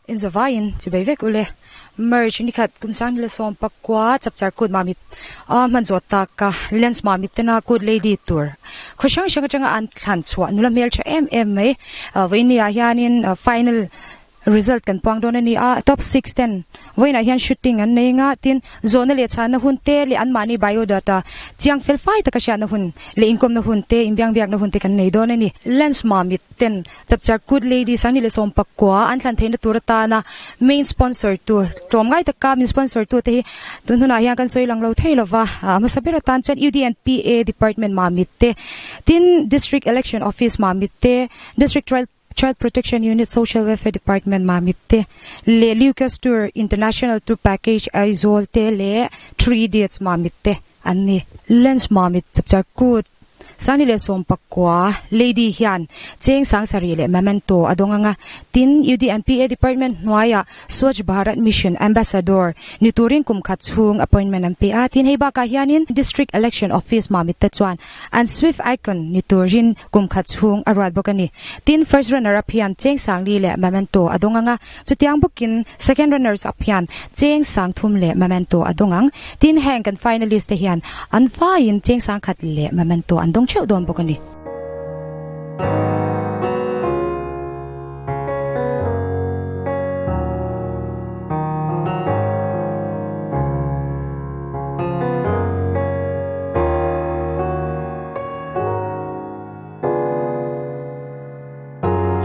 Inzawvaiin chibei vek ule. March nikhat kum sang nila sawm pakua chapchar kut mamit a hman zawh tak a lens mamit tena kut lady tur khaw hrang hrang atanga an thlan chhuah nula hmel tha em em mai vawiin ah hianin final result kan puang dawn a ni a top 6 ten vawiinah hian shooting an nei anga tin zawhna leh chhanna hun te leh anmahni biodata chiang fel fai taka hriatna hun leh inkawmna hun te inbiangbiakna hun te kan nei dawn a ni lens mamit ten Chapchar Kut Ladies an ni leh sawm pakua an thlan theihna tur atana main sponsor tu tlawmngai taka min sponsor tu te hi tun hunah hian kan sawi lang lo thei lova a hmasa ber atan chuan UDNPA department mamit te tin District Election Office mamit te District Child Protection Unit Social Welfare Department mamit te leh Lucas Tour International Tour Package Aizawl te leh Three Idiots mamit te an ni. Lens mamit Chapchar Kut Sangni leh Sawmpakua Lady hian cheng sangsarih leh memento a dawng ang a, tin UDNPA Department hnuaiah Swachh Bharat Mission Ambassador ni turin kum khat chhung appointment an pe a, tin hei bakah hianin District Election Office Mamit te chuan an Swift Icon ni turin kum khat chhung a ruat bawk a ni. Tin First Runner Up hian cheng sangli leh memento a dawng ang a, Chutiang bawkin second runners up hian cheng sang thum leh memento a dawng ang. Tin heng kan finalist te hian an vaiin cheng sang khat leh memento an dawng theuh dawn bawk a ni.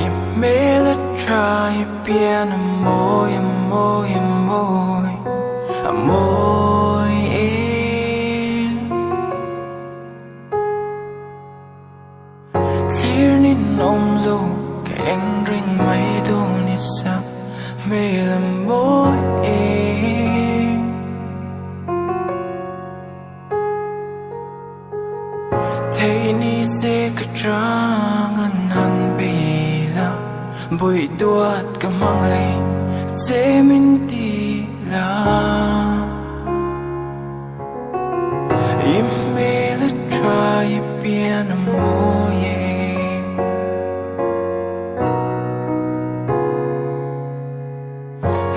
I hmel a tha i pian a mawi a mawi a mawi a mawi e. Thlir nin awm lo ka en reng mai dawn i sak hmel a mawi e. Thei ni se ka chang an han bei la, Bawih duat ka hmangaih che min ti la. I hmel a tha i pian a mawi e.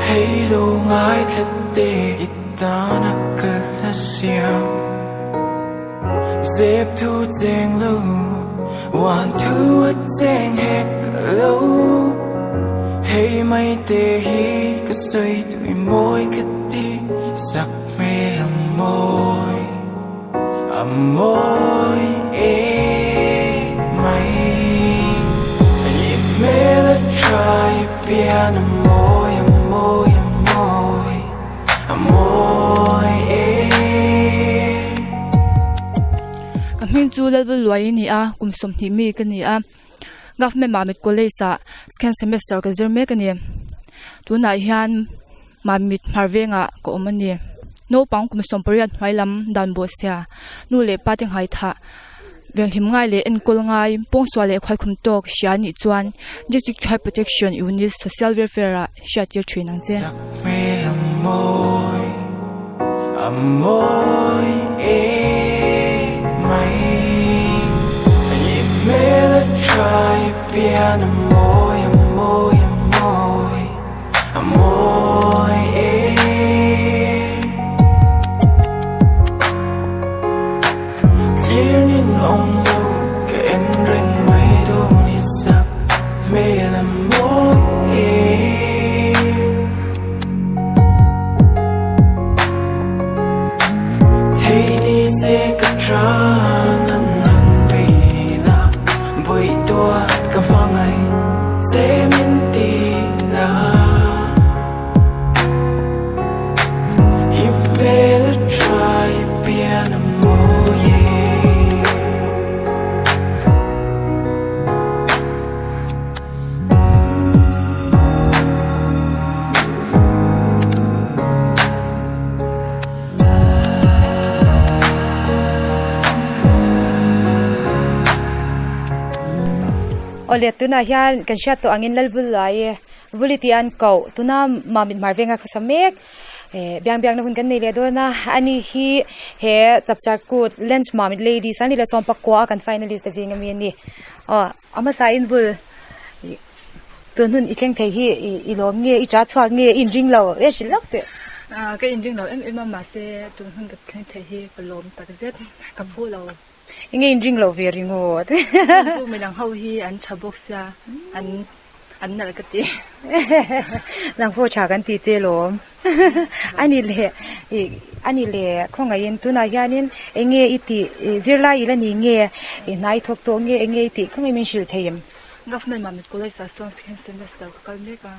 Hei lo ngaithla te i tana ka hla siam Zep thu cheng lo Wan thu a cheng hek lo Hei mai te hi ka sawi tui mawi ka ti sak hmel a mawi A mawi e mai I hmel a tha i pian a mawi a mawi a mawi a mawi e. Ka hming chu Lalvul Luai i ni a, kum 20 mi ka ni a. Government Mamit College ah second semester ka zir mek a ni. Tunah hian Mamit hmar vengah ka awm a ni. Naupang kum 18 hnuai lam dan bawh sia nu leh pa te ngaithah venghlim ngai leh enkawl ngai pawngsual leh khuaikhum tawk hria a nih chuan District Child Protection Unit Social Welfare ah hriat tir thin ang che. Hmel a mawi, a mawi e mai. I hmel a tha i pian a mawi, a mawi, a mawi, a mawi e. Thlir nin awm lo ka en reng mai dawn i sak hmel a mawi e. Thei ni se ka tang an han bei la, bawih tuat ka hmangaih che min ti la. I hmel a tha i pian a mawi e. Awle tunah hian kan hriat tawh angin Lalvul lai e. Vuli tih an koh tuna Mamit hmar venga khawsa mek eh biang biakna hun kan nei leh dawn a ani hi he chapchar kut lens Mamit ladies an ni leh chuan pakua kan finalist te zing ami a ni aw a hmasa in vul. Tun hun i thleng thei hi i lawm nge, i ṭah chhuak nge, i inring lo e hrilh lawk teh. Ka inring lo em em a, mahse tun hun ka thleng thei hi ka lawm takzet, ka phu lo. Enge inring lo ve ringawt. Chu midang ho hi an tha bawk sia, an an nalh ka ti. Nang pawh tha kan ti che lawm. Ani leh ani leh khawngaihin tunah hianin enge i tih zirlai ila ni nge i hnai thawk tawh nge enge i tih khawngaihin min hrilh thei em? Government Mamit College ah sawn second semester ka kal mek a.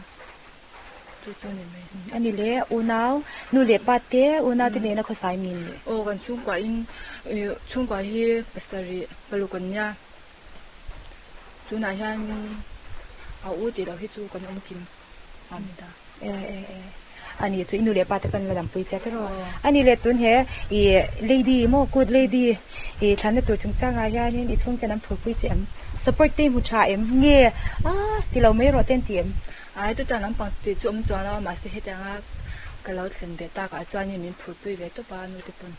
Chu chu ni mai. A ni le, unau, nu leh pa te, unau te nena khawsai min ni. Aw, kan chhungkua in, chhungkua hi pasarih paruk an nia. Tunah hian a u tih loh hi chu kan awm kim a ni ta. E e e, a ni chu i nu leh pa te kan la dampui che tawh. A ni le, tun he i lady maw, good lady i thlanna tur chungchangah hianin i chhungten an phurpui che em? Support te i hmu tha em? Nge a ti lo mai rawh te an ti em? Ai chutiang lampang tih chu awm chuan lo mahse hetianga ka lo thlen ve takah chuanin min phurpui ve tawp a nu te pawn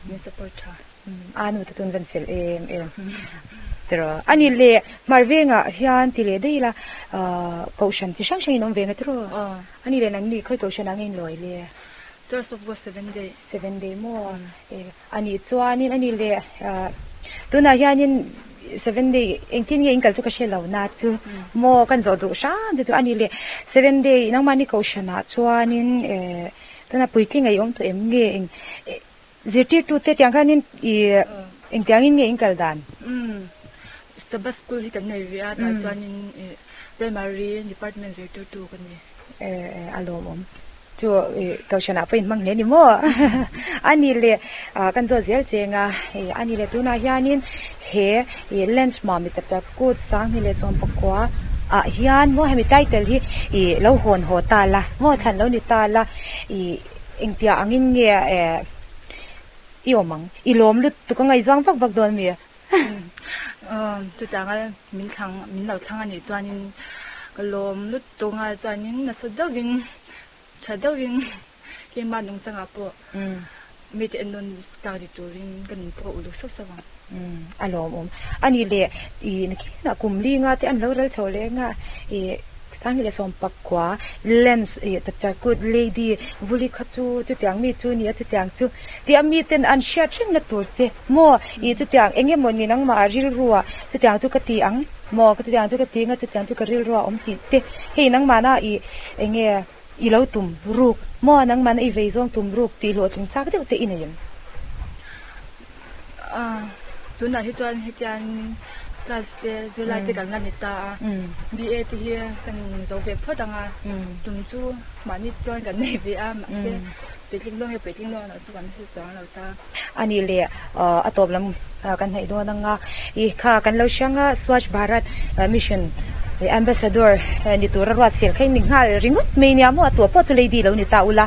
min support tha. A nu te chuan van fel em em tiraw. Ani leh hmar vengah hian ti leh daih ila kohhran chi hrang hrangin awm ve nga tiraw. Ani leh nangni khawi kohhran ah nge in lawi le? Church of God Seven Day. Seven Day maw? Ani chuanin ani leh tunah hianin Seven Day engtin nge in kal chu ka hre lo na chu maw kan zawh duh hram chu chu ani leh Seven Day nangmahni kohhranah chuanin tunah puitling a i awm tawh em nge eng zirtirtute tiang khanin i engtiangin nge in kal dan? Umm Sabbath school hi kan nei ve a tah chuanin primary department zirtirtu ka ni. A lawmawm. Chu Kohhranah pawh inhmang hle ni maw? A ni leh kan zawt zel cheng a, a ni leh tunah hianin he Lens Mami Tapchar Kut Sanghni leh Sawmpakua ah hian maw hemi title hi i lo hawn haw ta la maw thlan lo ni ta la i engtiah angin nge i awm ang? I lawm lutuk a ngaihzuang vak vak dawn mi? Chutianga min thlang min lo thlang a nih chuanin ka lawm lut tunga chuanin nasa deuhin tha deuhin keimah nungchangah pawh mite en nawn tlak ni turin ka nun pawh ka uluk sauh sauh ang. A lawmawm. A nih leh i nakinah kum linga te an lo ral chho leh anga i 1990 lens i chapchar kut lady vuli kha chu chutiang mi chu nia chutiang chu tih a miten an hriat rengna tur che maw i chutiang eng emaw ni nangmah a rilrua chutiang chu ka ti ang maw ka chutiang chu ka ti anga chutiang chu ka rilrua awm tih te hei nangmahna i eng nge i lo tum ruk maw nangmahna i vei zawng tum ruk tih hlawhtling chak deuh te i nei em? Tunah hi chuan hetiang class te zirlai te kan la ni ta a, BA te hi kan zo ve phawt ang a, tum chu mahni chuan kan nei ve a, mahse puitling dawn nge puitling dawn loh chu kan hre chuang lo ta. A nih leh a tawp lam kan hnaih dawn ang a, i kha kan lo hriang a Swachh Bharat Mission Ambassador ni tura ruat fel kha in ni nghal ringawt mai nia maw a tuah pawh chu lady lo ni ta ula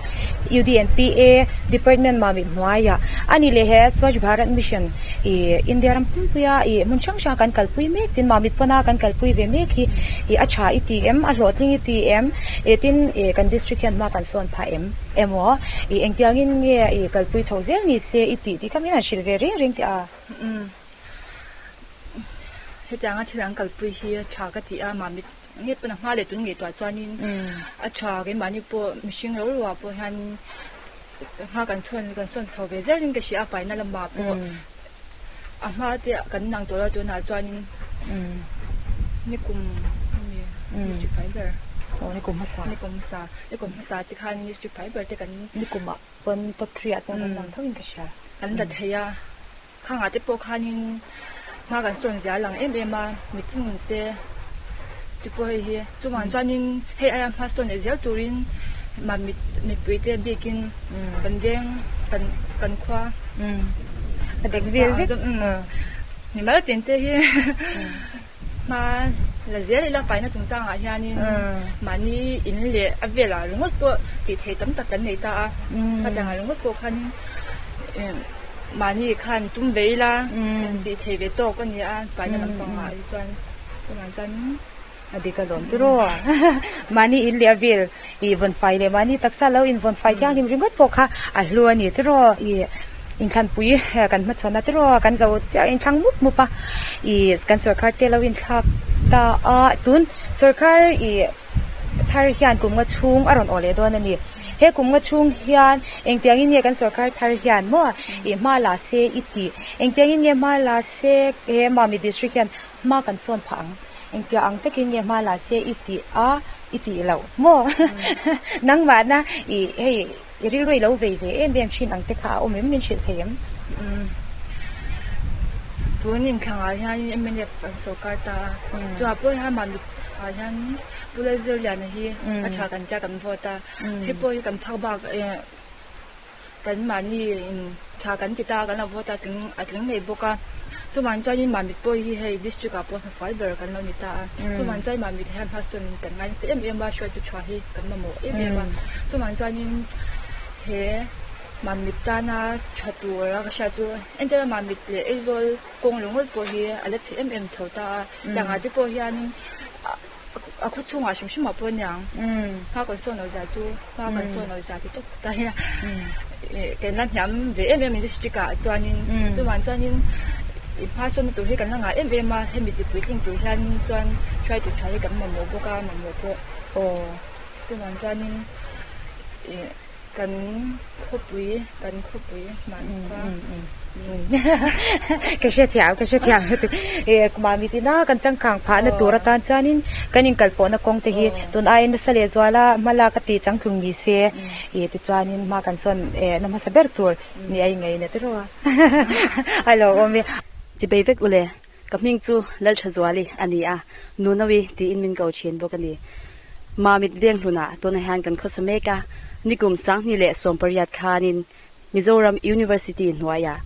UDNPA Department mamit hnuaiah a ni leh he Swachh Bharat Mission ih India ram pumpuia ih hmun hrang hrang kan kalpui mek tin mamit pawna kan kalpui ve mek hi ih a tha i ti em a hlawhtling i ti em ih tin ih kan district hian hma kan sawn phah em emaw ih engtiangin nge ih kalpui chho zel ni se i tih tih kha min han hrilh ve reng reng teh a. Hetianga thil an kalpui hi a tha ka ti a, mamit nge pawn a hma leh tun ngaihtuah chuanin a tha keimahni pawh mihring ro ro ah pawh hian hma kan chhawn kan sawn chho ve zelin ka hria a faina lamah pawh a hma te kan nang tawh lo tunah chuanin nikum ami district fai ber nikum hmasa nikum hmasa nikum hmasa te khan district fai ber te kan nikum ah pawn top 3 ah chuan kan lang tho in ka hria kan la thei a. Khangah te pawh khanin hma kan sawn zia lang em em a, meeting te te pawh hei hi chuvang chuanin hei aia hma sawn leh zel turin mah mipui te bikin kan veng kan kan khua a dek vel vek mimal tin te hi hma la zel ila faina chungchangah hianin mahni in leh a velah ringawt pawh tih theih tam tak kan nei ta a, khatiangah ringawt pawh khanin Mahni khan tum ve ila tih thei ve tawk a ni a, faina lampangah hi chuan tunah chuan a dik alawm tiraw mahni in leh a vel i vawn fai leh mahni taksa lo in vawn fai thianghlim ringawt pawh kha a hlu a ni tiraw i inthlanpui kan hmachhawn a tiraw kan zo chiah inthlang mup mup a i kan sorkar te lo inthlak ta a, tun sorkar ih thar hian kum nga chhung a rawn awh leh dawn a ni. He kum nga chhung hian engtiangin nge kan sorkar thar hian maw ih hma la se i tih? Engtiangin nge hma la se he Mami district hian hma kan sawn phah ang? Engtia ang takin nge hma la se i tih a i tih loh maw? Nangmahna ih hei i rilru i lo vei ve em em thin ang te kha a awm em min hrilh thei em? Tun inthlangah hian mnf an sorkar ta a, chuvah pawh hian Mamit ah hian Pu Lalzirliana hi a tha kan tia kan vote a, hei pawh hi kan phak bak kan mahni in tha kan ti ta a kan lo vote a tling a tling ngei bawk a, chuvang chuanin Mamit pawh hi hei district ah pawh hnafuai ber kan lo ni ta a, chuvang chuan Mamit hian hmasawn kan ngai nasa em em a, hruaitu tha hi kan mamawh em em a, chuvang chuanin he Mamit tana tha tur a ka hriat chu entirna Mamit leh Aizawl kawng ringawt pawh hi a la chhe em em tho ta a, tiangah te pawh hianin a khaw chhungah hrim hrim ah pawh aniang hma kan sawn loh zia chu hma kan sawn loh zia ti tawp ta hian kan la hniam ve em em district ah chuanin chuvang chuanin hma sawnna tur hi kan la ngah em em a hemi ti puitling tur hian chuan hruaitu tha hi kan mamawh bawk a mamawh pawh chuvang chuanin ih. Kan khawpui, kan khawpui hman kha. Ka hre thiam, ka hre thiam lutuk. E Mami tina kan changkang phahna tur atan chuanin kan inkalpawhna kawng te hi tun aiin nasa leh zual a hma lak a tih changtlung ni se e tichuanin hma kan sawn e na hmasa ber tur ni a inngei na tiraw a a lo awm e. Chibei vek ule, ka hming chu Lalthazuali a ni a, Nunawi tiin min ko thin bawk a ni. Mamit Venghlunah tunah hian kan khawsa mek a, nikum 2018 khanin Mizoram University hnuaiah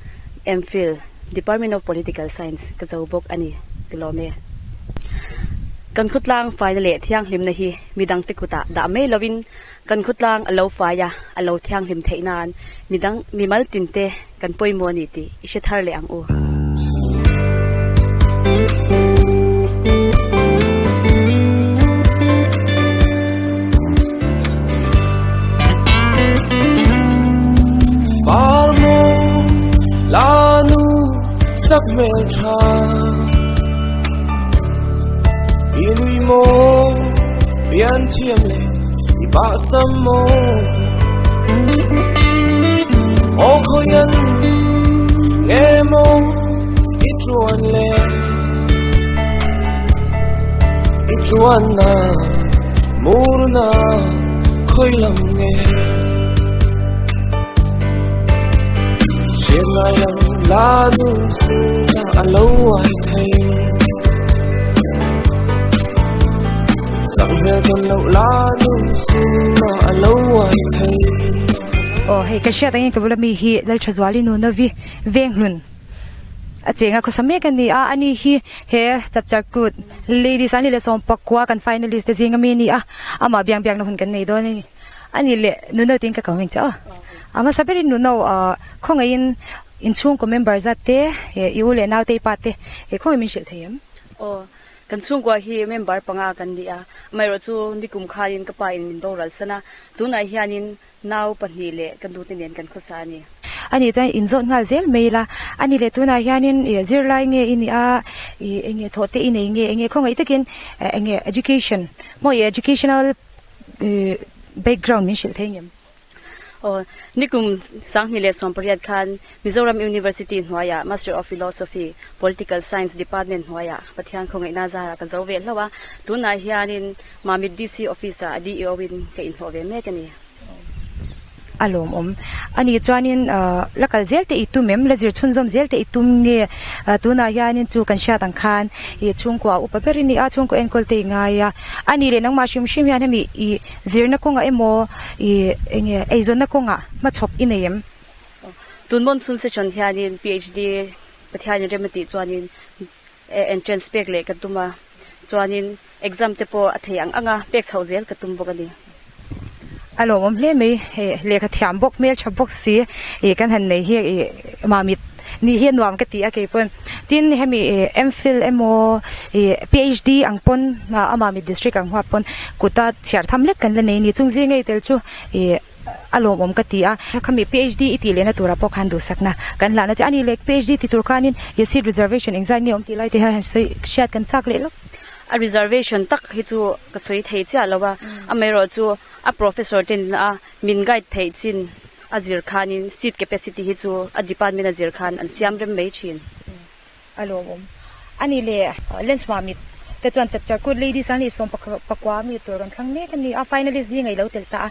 MPhil, Department of Political Science, ka zo bawk a ni, ti lawm e. Kan khawtlang faina leh thianghlimna hi midangte kutah dah mai lovin kan khawtlang a lo fai a, a lo thianghlim theih nan midang mimal tinte kan pawimawh a ni tih i hre thar leh ang u. Aw hei ka hriat angin ka bula mi hi Lalthazuali Nunavi Venghlun a cheng a khawsa mek a ni a ani hi he Chapchar Kut Ladies an ni leh 11 kan finalist te zing ami a ni a amah biang biakna hun kan nei dawn a ni ani leh Nuno tiin ka ko hming che aw a hmasa berin Nuno ah khawngaihin inchhungkaw member zat te i u leh naute i pa te khawngaih min hrilh thei em? Aw Kan chhungkua hi member panga kan ni a, amaherawh chu nikum khanin ka pa in min boral san a, tunah hianin nau pahnih leh ka nute nen kan khawsa a ni. Ani chuan inzawt nghal zel mai ila, ani leh tunah hianin ih zirlai nge i nih a, ih enge thawh te i nei nge, enge khawngaih takin enge education maw ih educational ih background min hrilh thei ngem? Aw, nikum 2018 khan Mizoram University hnuaiah Master of Philosophy, Political Science Department hnuaiah Pathian khawngaihna zarah ka zo ve hlauh a, tunah hianin Mamit DC Office-ah DEO in ka inhlawh ve mek a ni. A lawmawm. Ani chuanin la kal zel te i tum em? La zir chhunzawm zel te i tum nge? Tunah hianin chu kan hriat ang khan i chhungkua upa ber i ni a, chhungkaw enkawl te i ngai a. Ani leh nangmah hrim hrim hian hemi i Zirna kawngah emaw i enge eizawnna kawngah hmachhawp i nei em? Tun monsoon session hianin PhD Pathianin rem a tih chuanin entrance pek leh ka tum a, chuanin exam te pawh a thei ang ang a pek chhoh zel ka tum bawk a ni. A lawmawm hle mai, hei lehkha thiam bawk hmeltha bawk si ih kan han nei hi ih mamit Nih hi a nuam ka ti a kei pawn. Tin hemi MPhil emaw ih PhD ang pawn amah mi district ang huap pawn kuta chhiar tham lek kan la nei a ni. Chung zing ngei tel chu ih a lawmawm ka ti a. Khami PhD i tih lehna turah pawh khan duhsakna kan hlahna che a ni le. PhD ti tur khanin ih seat reservation engzat nge awm tih lai te hian sawi hriat kan chak leh lawk. A reservation tak hi chu ka sawi thei chiah lo a, amaherawhchu a professor ten a min guide theih chin a zir khanin seat capacity hi chu a department a zir khan an siam rem mai thin. A lawmawm a ni le. Lens Mamit te chuan chapchar kut lady sang leh sawm pakua mi tur rawn thlang mek a ni a, finalist zing a i lo tel ta a,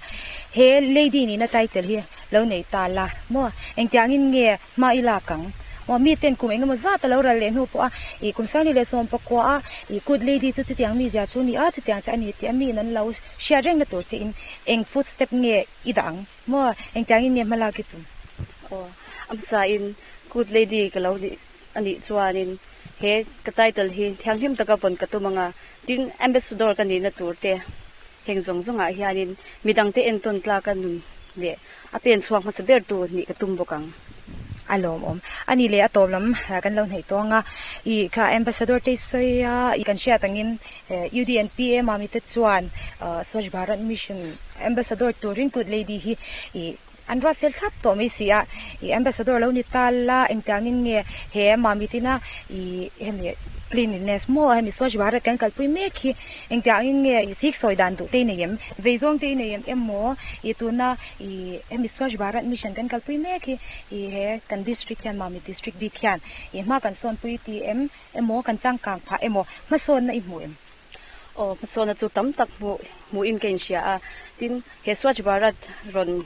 he lady nihna title hi lo nei ta la maw? Engtiangin nge hma i lak ang? Maw mi ten kum engemaw zat a lo ral leh hnu pawh a, i kum sang leh sawm pakua a i kut lady chu chutiang mi zia chu a ni a, chutiang che a ni tih a mi in an lo hriat rengna tur che in eng footstep nge i dah ang? Maw engtiangin nge hma lak i tum? Aw, a hmasa in kut lady ka lo nih a nih chuanin he ka title hi thianghlim taka vawn ka tum anga, tin ambassador ka nihna tur te heng zawng zawngah hianin midangte entawn tlaka nun leh a pen chhuak hmasa ber tu nih ka tum bawk ang. A lawmawm. A nih leh a tawp lam kan lo hnaih tawng a, i kha ambassador te sawi a, i kan hriat angin UDNPA mami te chuan Swachh Bharat Mission ambassador turin Good Lady hi i An ruat fel thlap tawh mai si a, i ambassador lo ni ta la, engtiangin nge he mami tina i hemi cleanliness maw hemi Swachh Bharat kan kalpui mek hi engtiangin nge i sik sawi dan duh te i nei em, vei zawng te i nei em emaw i tuna i hemi Swachh Bharat mission kan kalpui mek hi i he kan district hian mami district bik hian i hma kan sawnpui ti em emaw kan changkang phah emaw hmasawnna i hmu em? Aw, hmasawnna chu tam tak hmuh hmuhin ka inhria a, tin, he Swachh Bharat rawn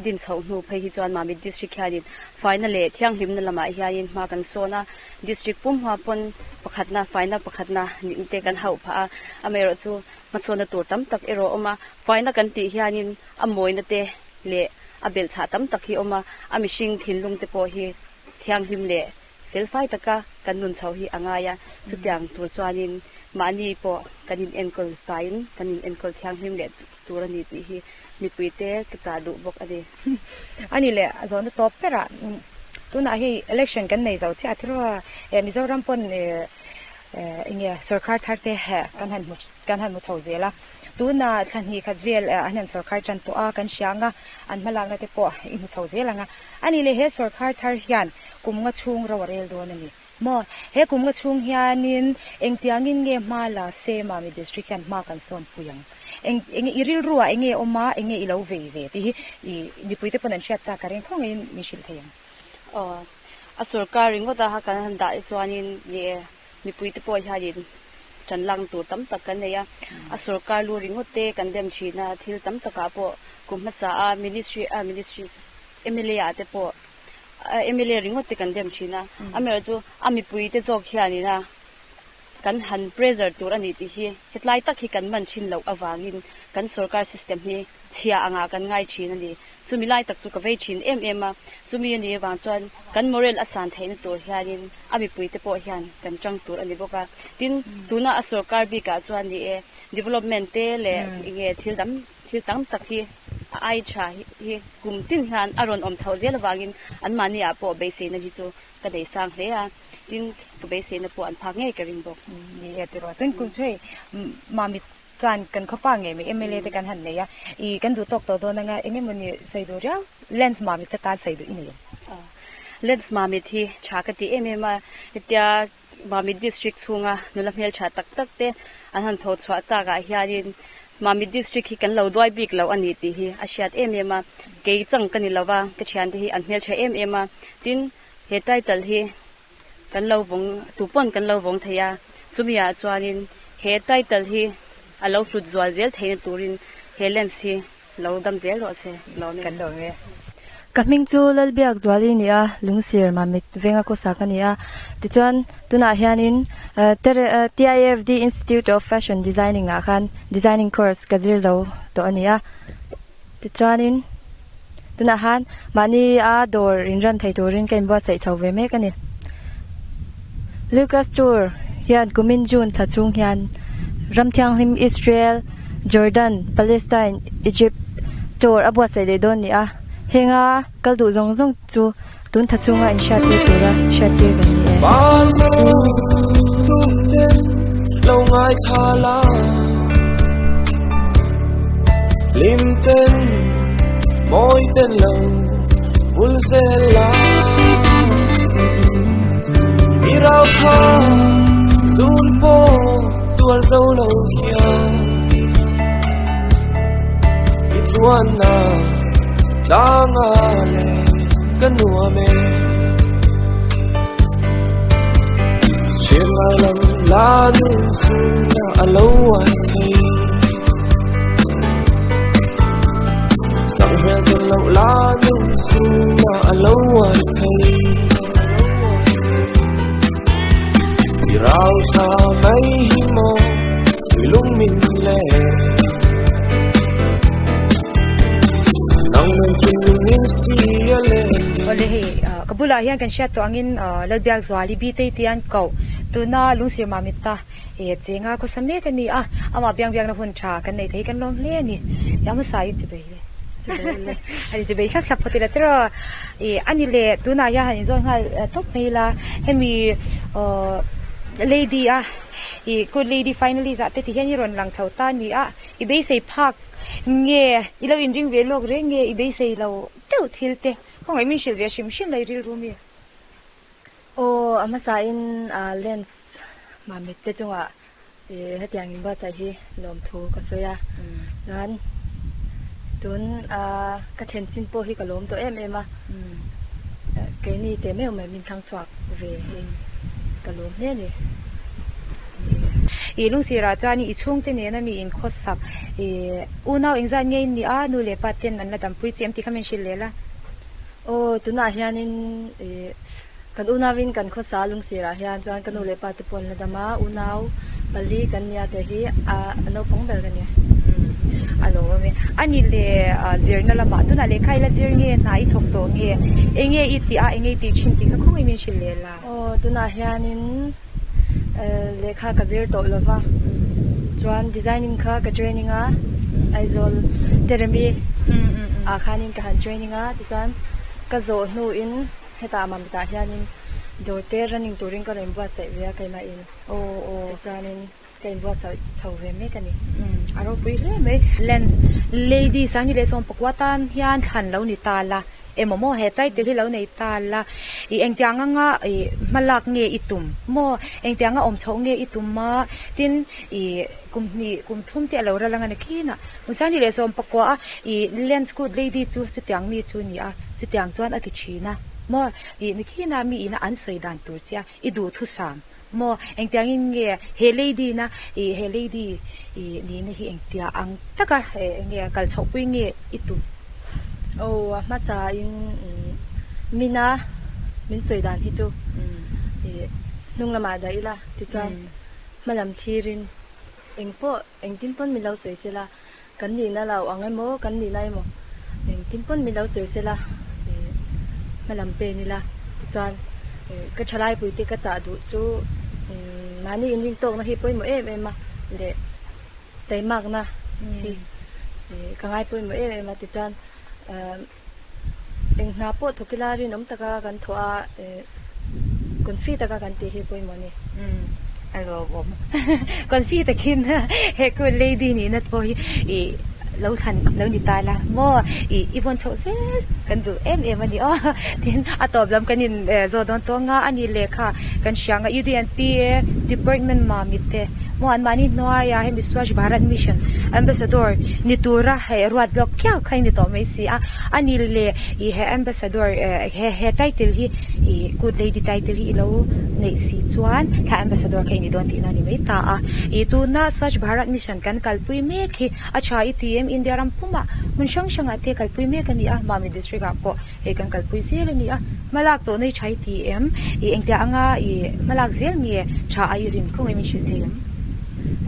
din chhoh hnu phei hi chuan Mamit District hianin faina leh thianghlimna lamah hianin hma kan sawn a, District pum hma pawn pakhatna, faina pakhatna nihna te kan hauh phah a, amaherawhchu hmasawnna tur tam tak erawh a awm a, faina kan tih hianin a mawina te leh a belhchhah tam tak hi a awm a, a mihring thinlung te pawh hi thianghlim leh Felfai taka kan nun chho hi a ngai a, chutiang tur chuanin mahni pawh kan in enkawl faiin kan in enkawl thianghlim leh tur a ni tih hi mipuite ka chah duh bawk a ni. A ni leh a zawhna tawp berah tunah hei election kan nei zo chiah thil a, Mizoram pawn enge sorkar thar te kan han hmu Kan han hmu chho zel a, tuna thla hnih khat vel an han sawrkhar tan tawh a, kan hria ang a, an hmalakna te pawh i hmu chho zel ang a. A nih leh he sawrkhar thar hian kum nga chhung ro a rel dawn a ni maw? He kum nga chhung hianin engtiangin nge hma la se Mami District hian hma kan sawn pui ang? Eng enge i rilruah enge awm a, enge i lo vei ve tih hi i mipuite pawn an hriat chak ka ring khawngaihin min hrilh thei ang. Aw, a sawrkar ringawt a kan han dah hi chuanin ni e. Mipuite pawh hianin ṭan lakna tur tam tak kan nei a, a sorkar lu ringawt te kan dem ṭhin a, thil tam takah pawh kum hmasa a ministry a ministry mla ah te pawh mla ringawt te kan dem ṭhin a, amaherawhchu a mipuite zawk hianin a kan han pressure tur a ni tih hi hetlai tak hi kan man ṭhin loh avangin kan sorkar system hi chhia angah kan ngai ṭhin a ni. Chumi lai tak chu ka vei thin em em a, chumi a nih avang chuan kan moral a san theihna tur hianin a mipuite pawh hian kan chang tur a ni bawk a. Tin, tuna a sorkar bikah chuan ni e, development te leh enge thil dang thil tam tak hi a ai tha hi kum tin hian a rawn awm chhoh zel avangin anmahni ah pawh beiseina hi chu ka nei sang hle a, tin ka beiseina pawh an phak ngei ka ring bawk. Ni e tiraw, tin kum chu hei Mami Chuan kan khawpa ngei mai mla te kan han nei a, i kan duh tawk tawh dawn anga eng emawni sawi duh riau lens mamit te tan sawi duh i nei em? Lens mamit hi tha ka ti em em a, hetia Mamit district chhunga nula hmeltha tak tak te an han tho chhuah takah hianin Mamit district hi kan lo duai bik lo a ni tih hi a hriat em em a, kei chang ka ni lova ka thiante hi an hmeltha em em a, tin he title hi Kan lo vawng, tu pawn kan lo vawng thei a, chumi ah chuanin he title hi a lo hlut zual zel theihna turin he lens hi lo dam zel rawh se, lawm e. Kan lawm e. Ka hming chu Lalbiak Zuali a ni a, Lungsir Mamit Venga Kawsa ka ni a. Tichuan, tunah hianin TIFD Institute of Fashion Designing ah khan Designing course ka zir zo tawh a ni a. Tichuanin, tunah han mahni a dawr inran thei turin ka inbuatsaih chho ve mek a ni. Lucas Tour hian kumin June thla chhung hian ram thianghlim Israel, Jordan, Palestine, Egypt tour a buatsaih leh dawn ni a. Henga kal duh zawng zawng chu tun thla chhunga inhriattir tura hriattir kan ni e. tuar zo lo hian I chuanna tlanga le ka nuam e. Hriat ngai lam la nun suna a lo uai thei. Sanghmel tawn loh la nun suna a lo uai thei. I rau tha mai hi maw sui lung min le. Nang nen thinlung in si a len. Awle hei ka bulah hian kan hriat tawh angin Lalbiak Zuali Bitei tih an koh tuna lungsir mamit ta e chenga khawsa mek a ni a, amah biang biakna hun tha kan nei thei kan lawm hle a ni. I hmasa in chibei le chibei le a ni chibei thlap thlap phawt ila tiraw i a ni le tunah hian han inzawn nghal tawp mai ila hemi aw lady a i good lady finalist ah te ti hian i rawn lang chho ta a ni a i beisei phak nge i lo inring ve lawk reng nge i beisei lo deuh thil te khawngaih min hrilh ve hrim hrim la i rilru mi. Aw, a hmasain lens mamit te chungah hetiang inbuatsaih hi lawmthu ka sawi a, chuan tun ka thlen chin pawh hi ka lawm tawh em em a, keini teh meuh mai min thlang chhuak ve hi ka lawm hle a ni. I lungsirah chuan i chhungte nena mi inkhawsak i unau engzat nge in nih a, nu leh pa ten an la dampui che em tih kha min hrilh leh la. Aw, tunah hianin ih kan unauin kan khawsa lungsirah hian chuan ka nu leh pa te pawh an la dam a, unau pali kan nia tih hi a naupang ber ka ni. A lo awm e. A ni le zirna lamah tunah lehkha i la zir nge, hna i thawk tawh nge, eng nge i tih a, eng nge i tih thin tih kha khawngaih min hrilh leh la. Aw, tunah hianin lehkha ka zir tawh lo va, chuan designing kha ka training a, Aizawl Teremi ah khanin ka han training a, tichuan ka zawh hnuin hetah Mamtah hianin dawr te running turin ka rawn buatsaih ve a keimahin, tichuanin ka inbuatsaih chho ve mek a ni. A ropui hle mai. Lens Lady Sangni leh Sawmpakua tan hian thlan lo ni ta la. Emaw maw he title hi lo nei ta la, i engtiang anga i hmalak nge i tum maw, engtiang a awm chhoh nge i tum a, tin i kum hnih kum thum te a lo ral anga ni khin a, Musani leh Sawmpakua a i Lens Good Lady chu chutiang mi chu ni a, chutiang chuan a ti thin a maw, i ni khin a mi ina an sawi dan tur che a i duhthusam maw, engtiang in nge he lady na i he lady i nihna hi engtia ang taka enge kal chhoh pui nge i tum? Aw a hmasa in mina min sawi dan hi chu i hnung lamah dah ila tichuan hma lam thlir in eng pawh engtin pawn min lo sawi sela kan nihna lo ang emaw kan nihna emaw engtin pawn min lo sawi sela i hma lam pen ila tichuan ka thalai pui te ka chah duh chu mahni inring tawkna hi pawimawh em em a leh taimakna hi ka ngai pawimawh em em a tichuan eng hna pawh thawk ila rinawm taka kan thawh a confi taka kan tih hi pawimawh a ni. A lawmawm. Confi takin he ku lady nihna pawh hi i lo thlan lo ni ta la maw i i vawn chhoh zel kan duh em em a ni aw. Tin a tawp lam kan in zawh dawn tawng a, a ni lehkha kan hria ang a UDNPA department mamit te maw an mahni hnuaia hemi Swachh Bharat Mission ambassador ni tura hei ruat lawk khiau kha in ni tawh mai si a, a ni leh i he ambassador he he title hi i good lady title hi i lo neih si chuan thla ambassador kha i ni dawn tihna a ni mai ta a, i tuna Swachh Bharat Mission kan kalpui mek hi a tha i ti em India ram pumah hmun hrang hrangah te kalpui mek a ni a, Mami district ah pawh hei kan kalpui zel a ni a, hmalak tawhna i tha i ti em? I engtiah anga i hmalak zel nge tha a i rin khawngaih min hrilh thei em?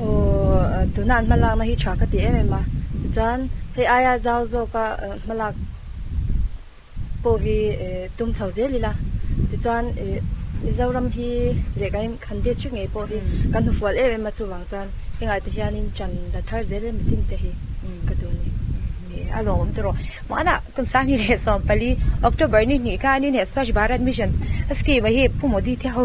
Aw, tuna an hmalakna hi tha ka ti em em a, tichuan hei aia zau zawka hmalak pawh hi tum chho zel ila, tichuan Mizoram hi leh kan kan district ngei pawh hi kan hnufual em em a, chuvang chuan hengah te hianin ṭan la thar zel em mitin te hi ka duh a ni. A lawm tawh Mahna kum sanghnih leh 14 October ni hnih khanin he Swachh Bharat Mission scheme a hi Pu Modi te ho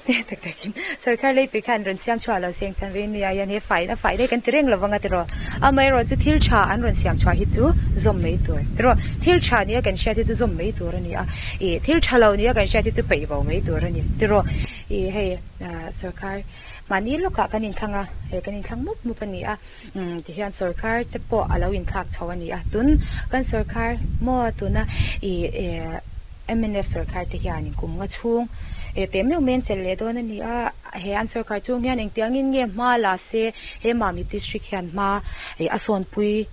te tak takin sarkar leipui khan rawn siam chhuah lo seng chuan vei nia hian he fai a fai daih kan ti reng lovang a tiraw amaherawh chu thil tha an rawn siam chhuah hi chu zawm mai tur tiraw thil tha nia kan hriat hi chu zawm mai tur a ni a ih thil tha lo nia kan hriat hi chu peih bo mai tur a ni tiraw. I hei sorkar mahni lawkah kan inthlang a, hei kan inthlang mup mup a ni a, tihian sorkar te pawh a lo inthlak chho a ni a, tun kan sorkar maw tuna i mnf sorkar te hianin kum nga chhung teh meuh mai an chelh leh dawn a ni a, he an sorkar chhung hian engtiangin nge hma la se he Mamit district hian hma a sawnpui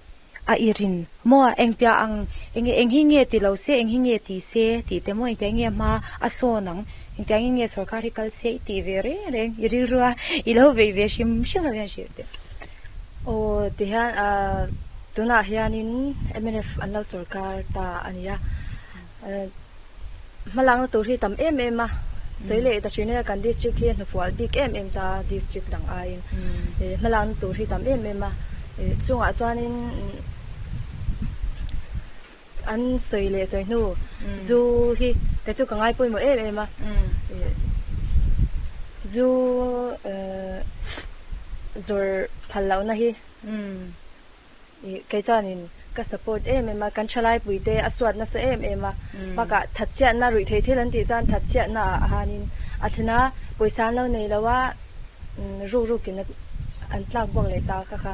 A i rin maw? Engtia ang, enge eng hi nge ti lo se, eng hi nge ti se tih te maw, engtia nge hma a sawn ang, engtia nge nge sorkar hi kal se i tih ve reng reng i rilru a, i lo vei ve hrim hrim a hian hrilh teh. Aw tihian tunah hianin mnf an lo sorkar ta a nia. Hmalakna tur hi tam em em a, sawi leh ta thin ila kan district hi a hnufual bik em em ta district dang aiin hmalakna tur hi tam em em a, chungah chuanin an sawi leh sawi hnu zu hi kei chu ka ngai pawimawh em em a, zu zawrh phal lohna hi. Kei chuanin ka support em em a, kan thalai te a suat nasa em em a, bakah thatchhiatna ruih theih thil an tih chuan thatchhiatna ah hanin a thlen a, pawisa an lo nei lo a, ruk rukin an tlak buak leh ta kha kha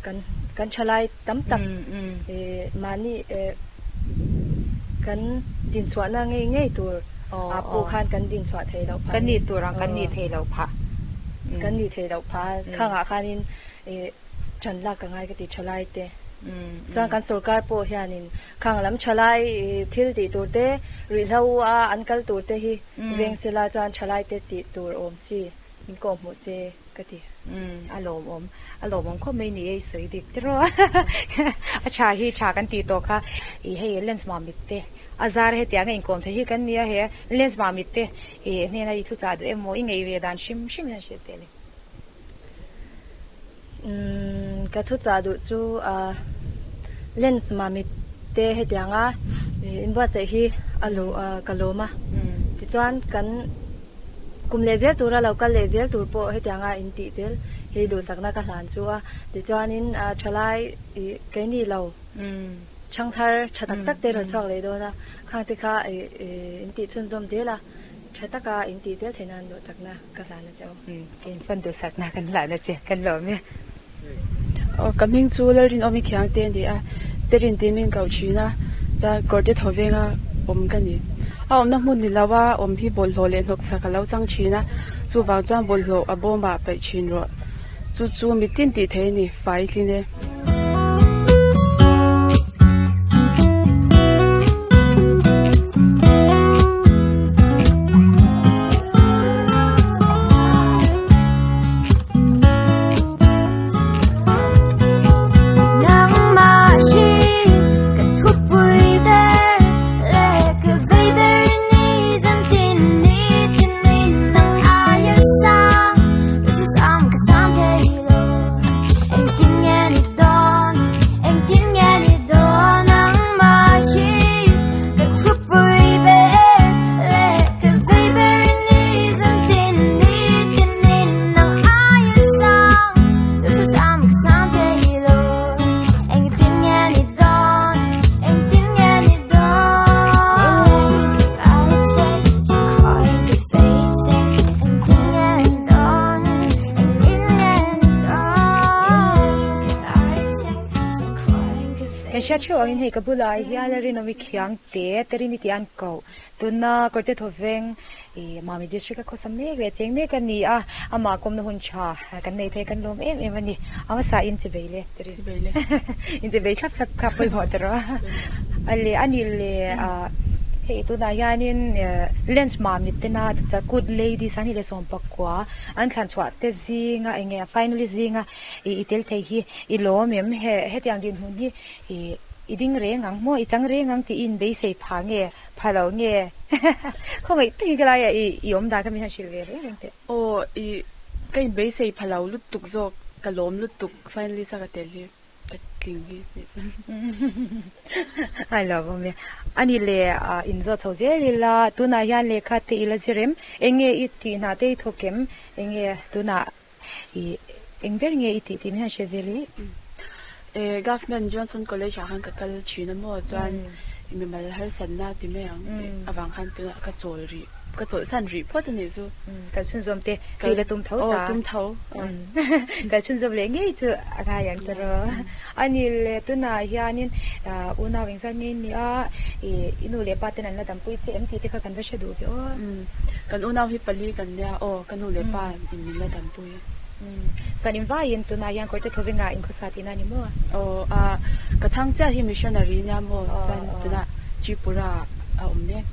kan kan thalai tam tak mahni kan dinchhuahna ngei ngei tur ah pawh khan kan dinchhuah theih loh phah. Kan nih tur ang kan nih theih loh phah. Kan nih theih loh phah a, khangah khanin Ṭan lak ka ngai ka ti ṭhalai te. Chuan kan sorkar pawh hianin khang lam ṭhalai thil tih tur te, ruihhlo a an kal tur te hi veng sela chuan ṭhalai te tih tur awm chi min kawh hmuh se ka ti. A lawmawm, a lawmawm khawp mai ni e i sawi dik tiraw. A ṭha hi ṭha kan tih tawh kha i hei lens mamit te a zar hetiang a inkawm thei hi kan nia he lens mamit te i hnena i thuchah duh emaw i ngaih ve dan hrim hrim hian hrilh teh le. Ka thu chah duh chu lens mamit te hetianga inbuatsaih hi a lu ka lawm a tichuan kan kum leh zel tura lo kal leh zel tur pawh hetianga in tih zel hi duhsakna ka hlan chu a tichuanin thalai ih keini lo chhangthar tha tak tak te rawn chhuak leh dawn a khangte kha in tih chhunzawm zel a. Tha taka in tih zel theih nan duhsakna ka hlan a che aw. Kei in fan duhsakna kan hlan a che, kan lawm e. Aw ka hming chu Lalrinawmi Khiang te a ni a, Terin tih min koh thin a, chuan kawrte thaw venga awm ka ni. A awmna hmun ni lo a, awm hi bawlhhlawh leh hnawk chak a lo chang thin a, chuvang chuan bawlhhlawh a bawmah paih thin rawh. Chu chu mitin tih theih a ni, fai tlin e. Kan hriat theuh angin hei ka bulah hian a rinawm i khiang te Terini tih an koh tuna Kawrte Thawveng ih Mami District a khawsa mek leh cheng mek a ni a amah kawmna hun tha kan nei thei kan lawm em em a ni a hmasa in chi bei le Terini in chi bei thlap thlap kha pawimawh ta rawh a le a ni le ah hei tunah hianin lens Mamit tena chapchar kut ladies an ni leh sawmpakua an thlan chhuah te zinga eng nge finalist zinga ih i tel thei hi i lawm em he hetiang dinhmun hi ih i ding reng ang maw i chang reng ang tih i inbeisei pha nge pha lo nge khawngaih takin ka laiah ih i awm dan kha min han hrilh ve reng reng teh. Aw ih ka inbeisei pha lo lutuk zawk ka lawm lutuk finalist a ka tel hi. Ka tling hi tih chuan. A lo awm e. Ani le in zawt chho zel ila tunah hian lehkha te ila zir em? Enge i tih hna te i thawk em? Enge tunah i eng ber nge i tih tih min han hre vel i? E Government Johnson College ah khan ka kal thin a maw chuan mimal harsatna ti mai ang avang khan tunah ka chawl rih. ka chawlhsan rih phawt a nih chu. Kal chhunzawm te chu i la tum tho ta. Aw tum tho. Kal chhunzawm leh ngei chu a ngai ang ta rawh. A ni le tunah hianin unau engzat nge ni a, i nu leh pa ten an la dampui che em tih te kha kan va hre duh ve aw. Kan unau hi pali kan nia aw, ka nu leh pa in min la dampui. Chuan in vaiin tunah hian kawrte thawvengah inkhawsa tihna a ni maw? Aw, a ka chhang chiah hi missionary nia maw? Chuan tunah Tripura a awm mek.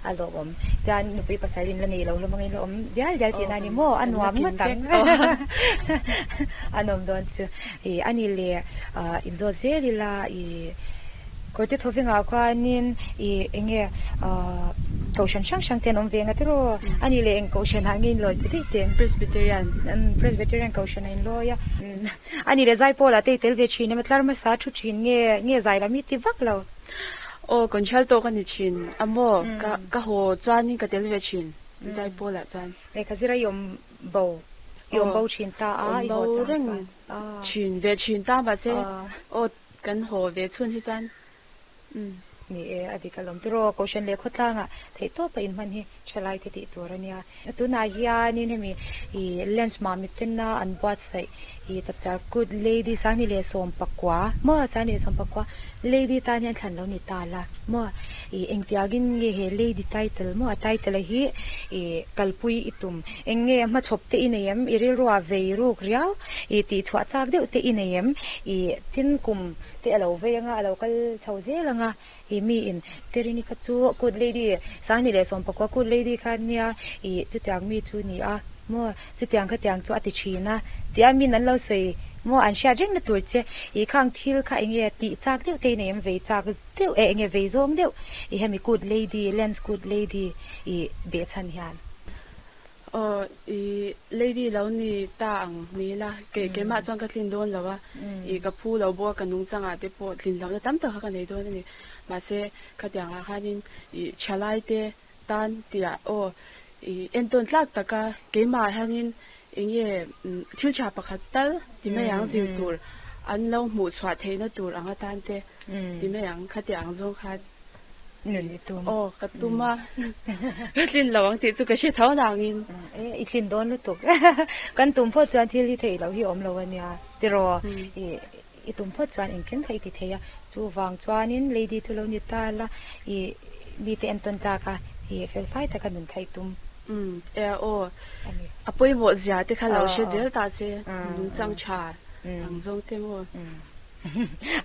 A lawmawm. Chuan nupui pasal in la nei lo hlawm angin la awm dial dial tihna a ni maw? A nuam ngawt ang. A nuam dawn chu. Ih a ni le inzawt zel ila ih Kawrte thawvengah khuanin ih eng nge kohhran hrang hrang te an awm ve ang a tiraw? A nih leh eng kohhran ah nge in lawi ta daih teh? Presbyterian. Presbyterian kohhran ah in lawi a. A nih leh Zaipawl ah te i tel ve thin em a tlar hmasa thu thin nge nge zai lam hi ti vak lo? Aw control tawk a ni thin a maw? Ka ka haw chuanin ka tel ve thin Zaipawl ah chuan. Lehkha zira i awm bo i awm bo thin ta a i haw chang chuan. Thin ve thin ta mahse aw Kan haw ve chhun hi chuan umm. Ni e, a dik alawm. Tiraw, Kohhran leh khawtlangah theihtawpa inhman hi thalai te tih tur a nia. Tunah hianin hemi i lens mamit tena an buatsaih i tapchar kut lady 2019 maw 2019 lady tan hian thlan lo ni ta la maw i engtiangin nge he lady title maw a title a hi i kalpui i tum eng nge hmachhawp te i nei em i rilruah vei ruk riau I tih chhuah chak deuh te i nei em? I tin kum te a lo vei anga, a lo kal chho zel anga, i mi in Terini kha chu Good Lady, 2019 Good Lady kha nia, i chutiang mi chu ni a maw, chutiang khatiang chu a ti thin a, tia min an lo sawi maw an hriat reng na tur che, i khang thil kha eng nge tih chak deuh te i nei em? Vei chak deuh eh eng nge vei zawng deuh i hemi Good Lady, Lens Good Lady i behchhan hian. Aw, i lady lo ni ta ang ni ila, kei keimah chuan ka tlin dawn lo a, i ka phu lo bawk a, ka nungchangah te pawh tlin lohna tam tak kha ka nei dawn a ni. Mahse, khatiangah khanin i thalai te tan tihah aw, i entawn tlak taka keimah hianin eng nge thil tha pakhat tal ti mai ang zir tur an lo hmuh chhuah theihna tur ang atan te ti mai ang, khatiang zawng khan. Nun i tum. Aw, ka tum a. Ka tlin lo ang tih chu ka hre tho nangin. E, i tlin dawn lutuk. Kan tum phawt chuan thil hi theih loh hi awm lo a nia. Tiraw, i i tum phawt chuan engkim kha i ti thei a. Chuvang chuanin lady chu lo ni ta la, i mite entawn tlak a, i fel fai taka nun kha i tum. Umm, e aw. A pawimawh zia te kha lo hre zel ta che, nungchang tha ang zawng te maw.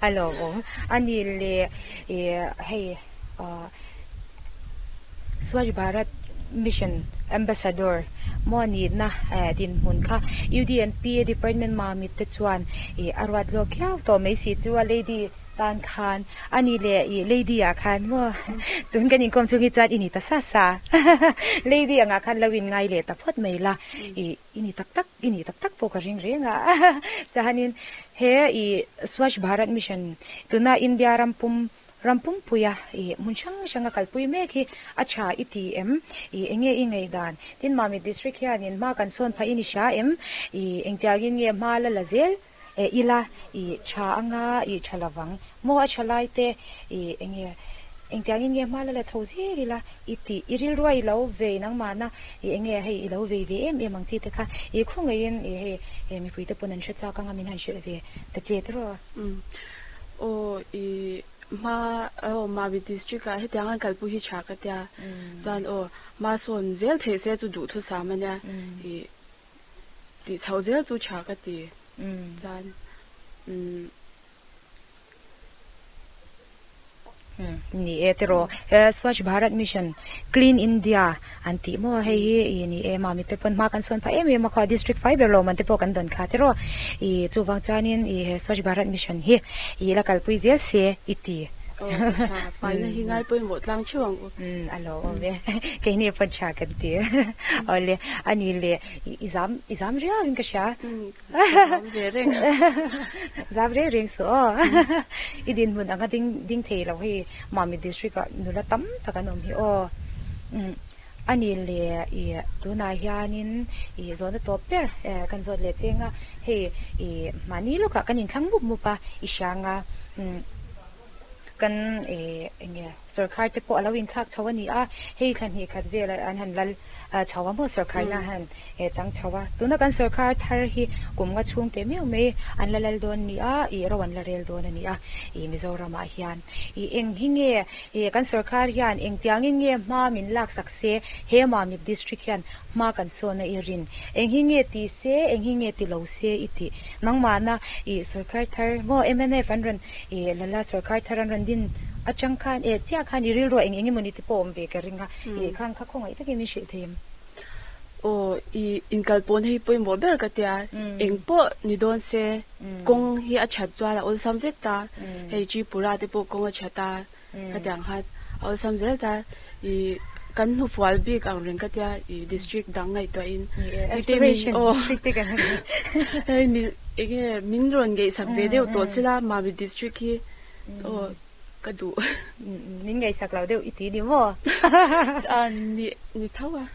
A lawmawm a ni le ih hei Swachh Bharat Mission Ambassador maw nihna dinhmun kha UDNP Department mamit te chuan ih a ruat lawk khiau tawh mai si chu a lady tan khan a ni le ih lady ah khan maw tun kan inkawm chhung hi chuan i ni ta sa sa lady angah khan lo in ngai leh ta phawt mai la ih. I ni tak tak, i ni tak tak pawh ka ring reng a. Chuanin he i Swachh Bharat Mission tuna India ram pum ram pumpuia i hmun hrang hranga kalpui mek hi a tha i ti em? I enge i ngaihdan? Tin Mamit District hianin hma kan sawn phah i ni hria em? I engtiangin nge hma la la zel e ila i tha anga i tha lovang maw a tha lai te i enge engtiangin nge hma la la chho zel ila i tih i rilrua i lo vei nangmahna i enge hei i lo vei ve em em ang chi te kha i khawngaihin i hei he mipui te pawn an hre chak anga min han hrilh ve ta che tiraw. Umm aw i hma aw Mami district ah hetiang an kalpui hi tha ka tia chuan aw hma sawn zel theih se chu duhthusam ania i Tih chhoh zel chu tha ka ti. Chuan umm. Ni e tiraw Swachh Bharat Mission Clean India an tih maw hei hi i ni e mami te pawn hma kan sawn phah em em a khaw district fai ber lo man te pawh kan dawn kha tiraw i chuvang chuanin i he Swachh Bharat Mission hi i la kalpui zel se i ti. Aw ka tha, faina hi ngai pawimawh tlang theuh ang u. Umm a lo awm e, keini pawn tha kan ti. Awle, a ni le, i zam, i zam riau in ka hria. Umm, ka zam ve reng. Zam reng reng suh aw. I dinhmun anga ding ding thei lo hei Mami district ah nula tam tak an awm hi aw. Umm, a ni le, i tunah hianin i zawhna tawp ber kan zawt leh cheng a, hei i mahni lawkah kan inthlang mup mup a, i hria anga, umm. kan enge sorkar te pawh a lo inthlak chho a ni a, hei thla hnih khat vel an han lal chho a maw sorkar na han chang chho a, tuna kan sorkar thar hi kum nga chhung teh meuh mai an la lal dawn ni a, ih ro an la rel dawn a ni a, ih Mizoram ah hian ih eng hi nge ih kan sorkar hian engtiangin nge hma min lak sak se he Mamit district hian hma kan sawn a i rin eng hi nge ti se eng hi nge ti lo se i tih nangmahna ih sorkar thar maw mnf an rawn ih lala sorkar thar an rawn din atang khan eh chiah khan i rilru eng eng emawni te pawh awm ve ka ring a ih khang kha khawngaih takin min hrilh thei em? Aw ih inkal pawn hei pawimawh ber ka tia eng pawh ni dawn se kawng hi a that chuan a awlsam vek ta hei Tripura te pawh kawng a that a Ka tiang khan a awlsam zel ta i kan hnufual bik ang reng ka tia i district dang ngaihtuah in aspiration district te kan han hei mi enge min rawn ngaihsak ve deuh tawh sila Mami district hi aw ka duh min ngaihsak lo deuh i ti ni maw a ni ni tho a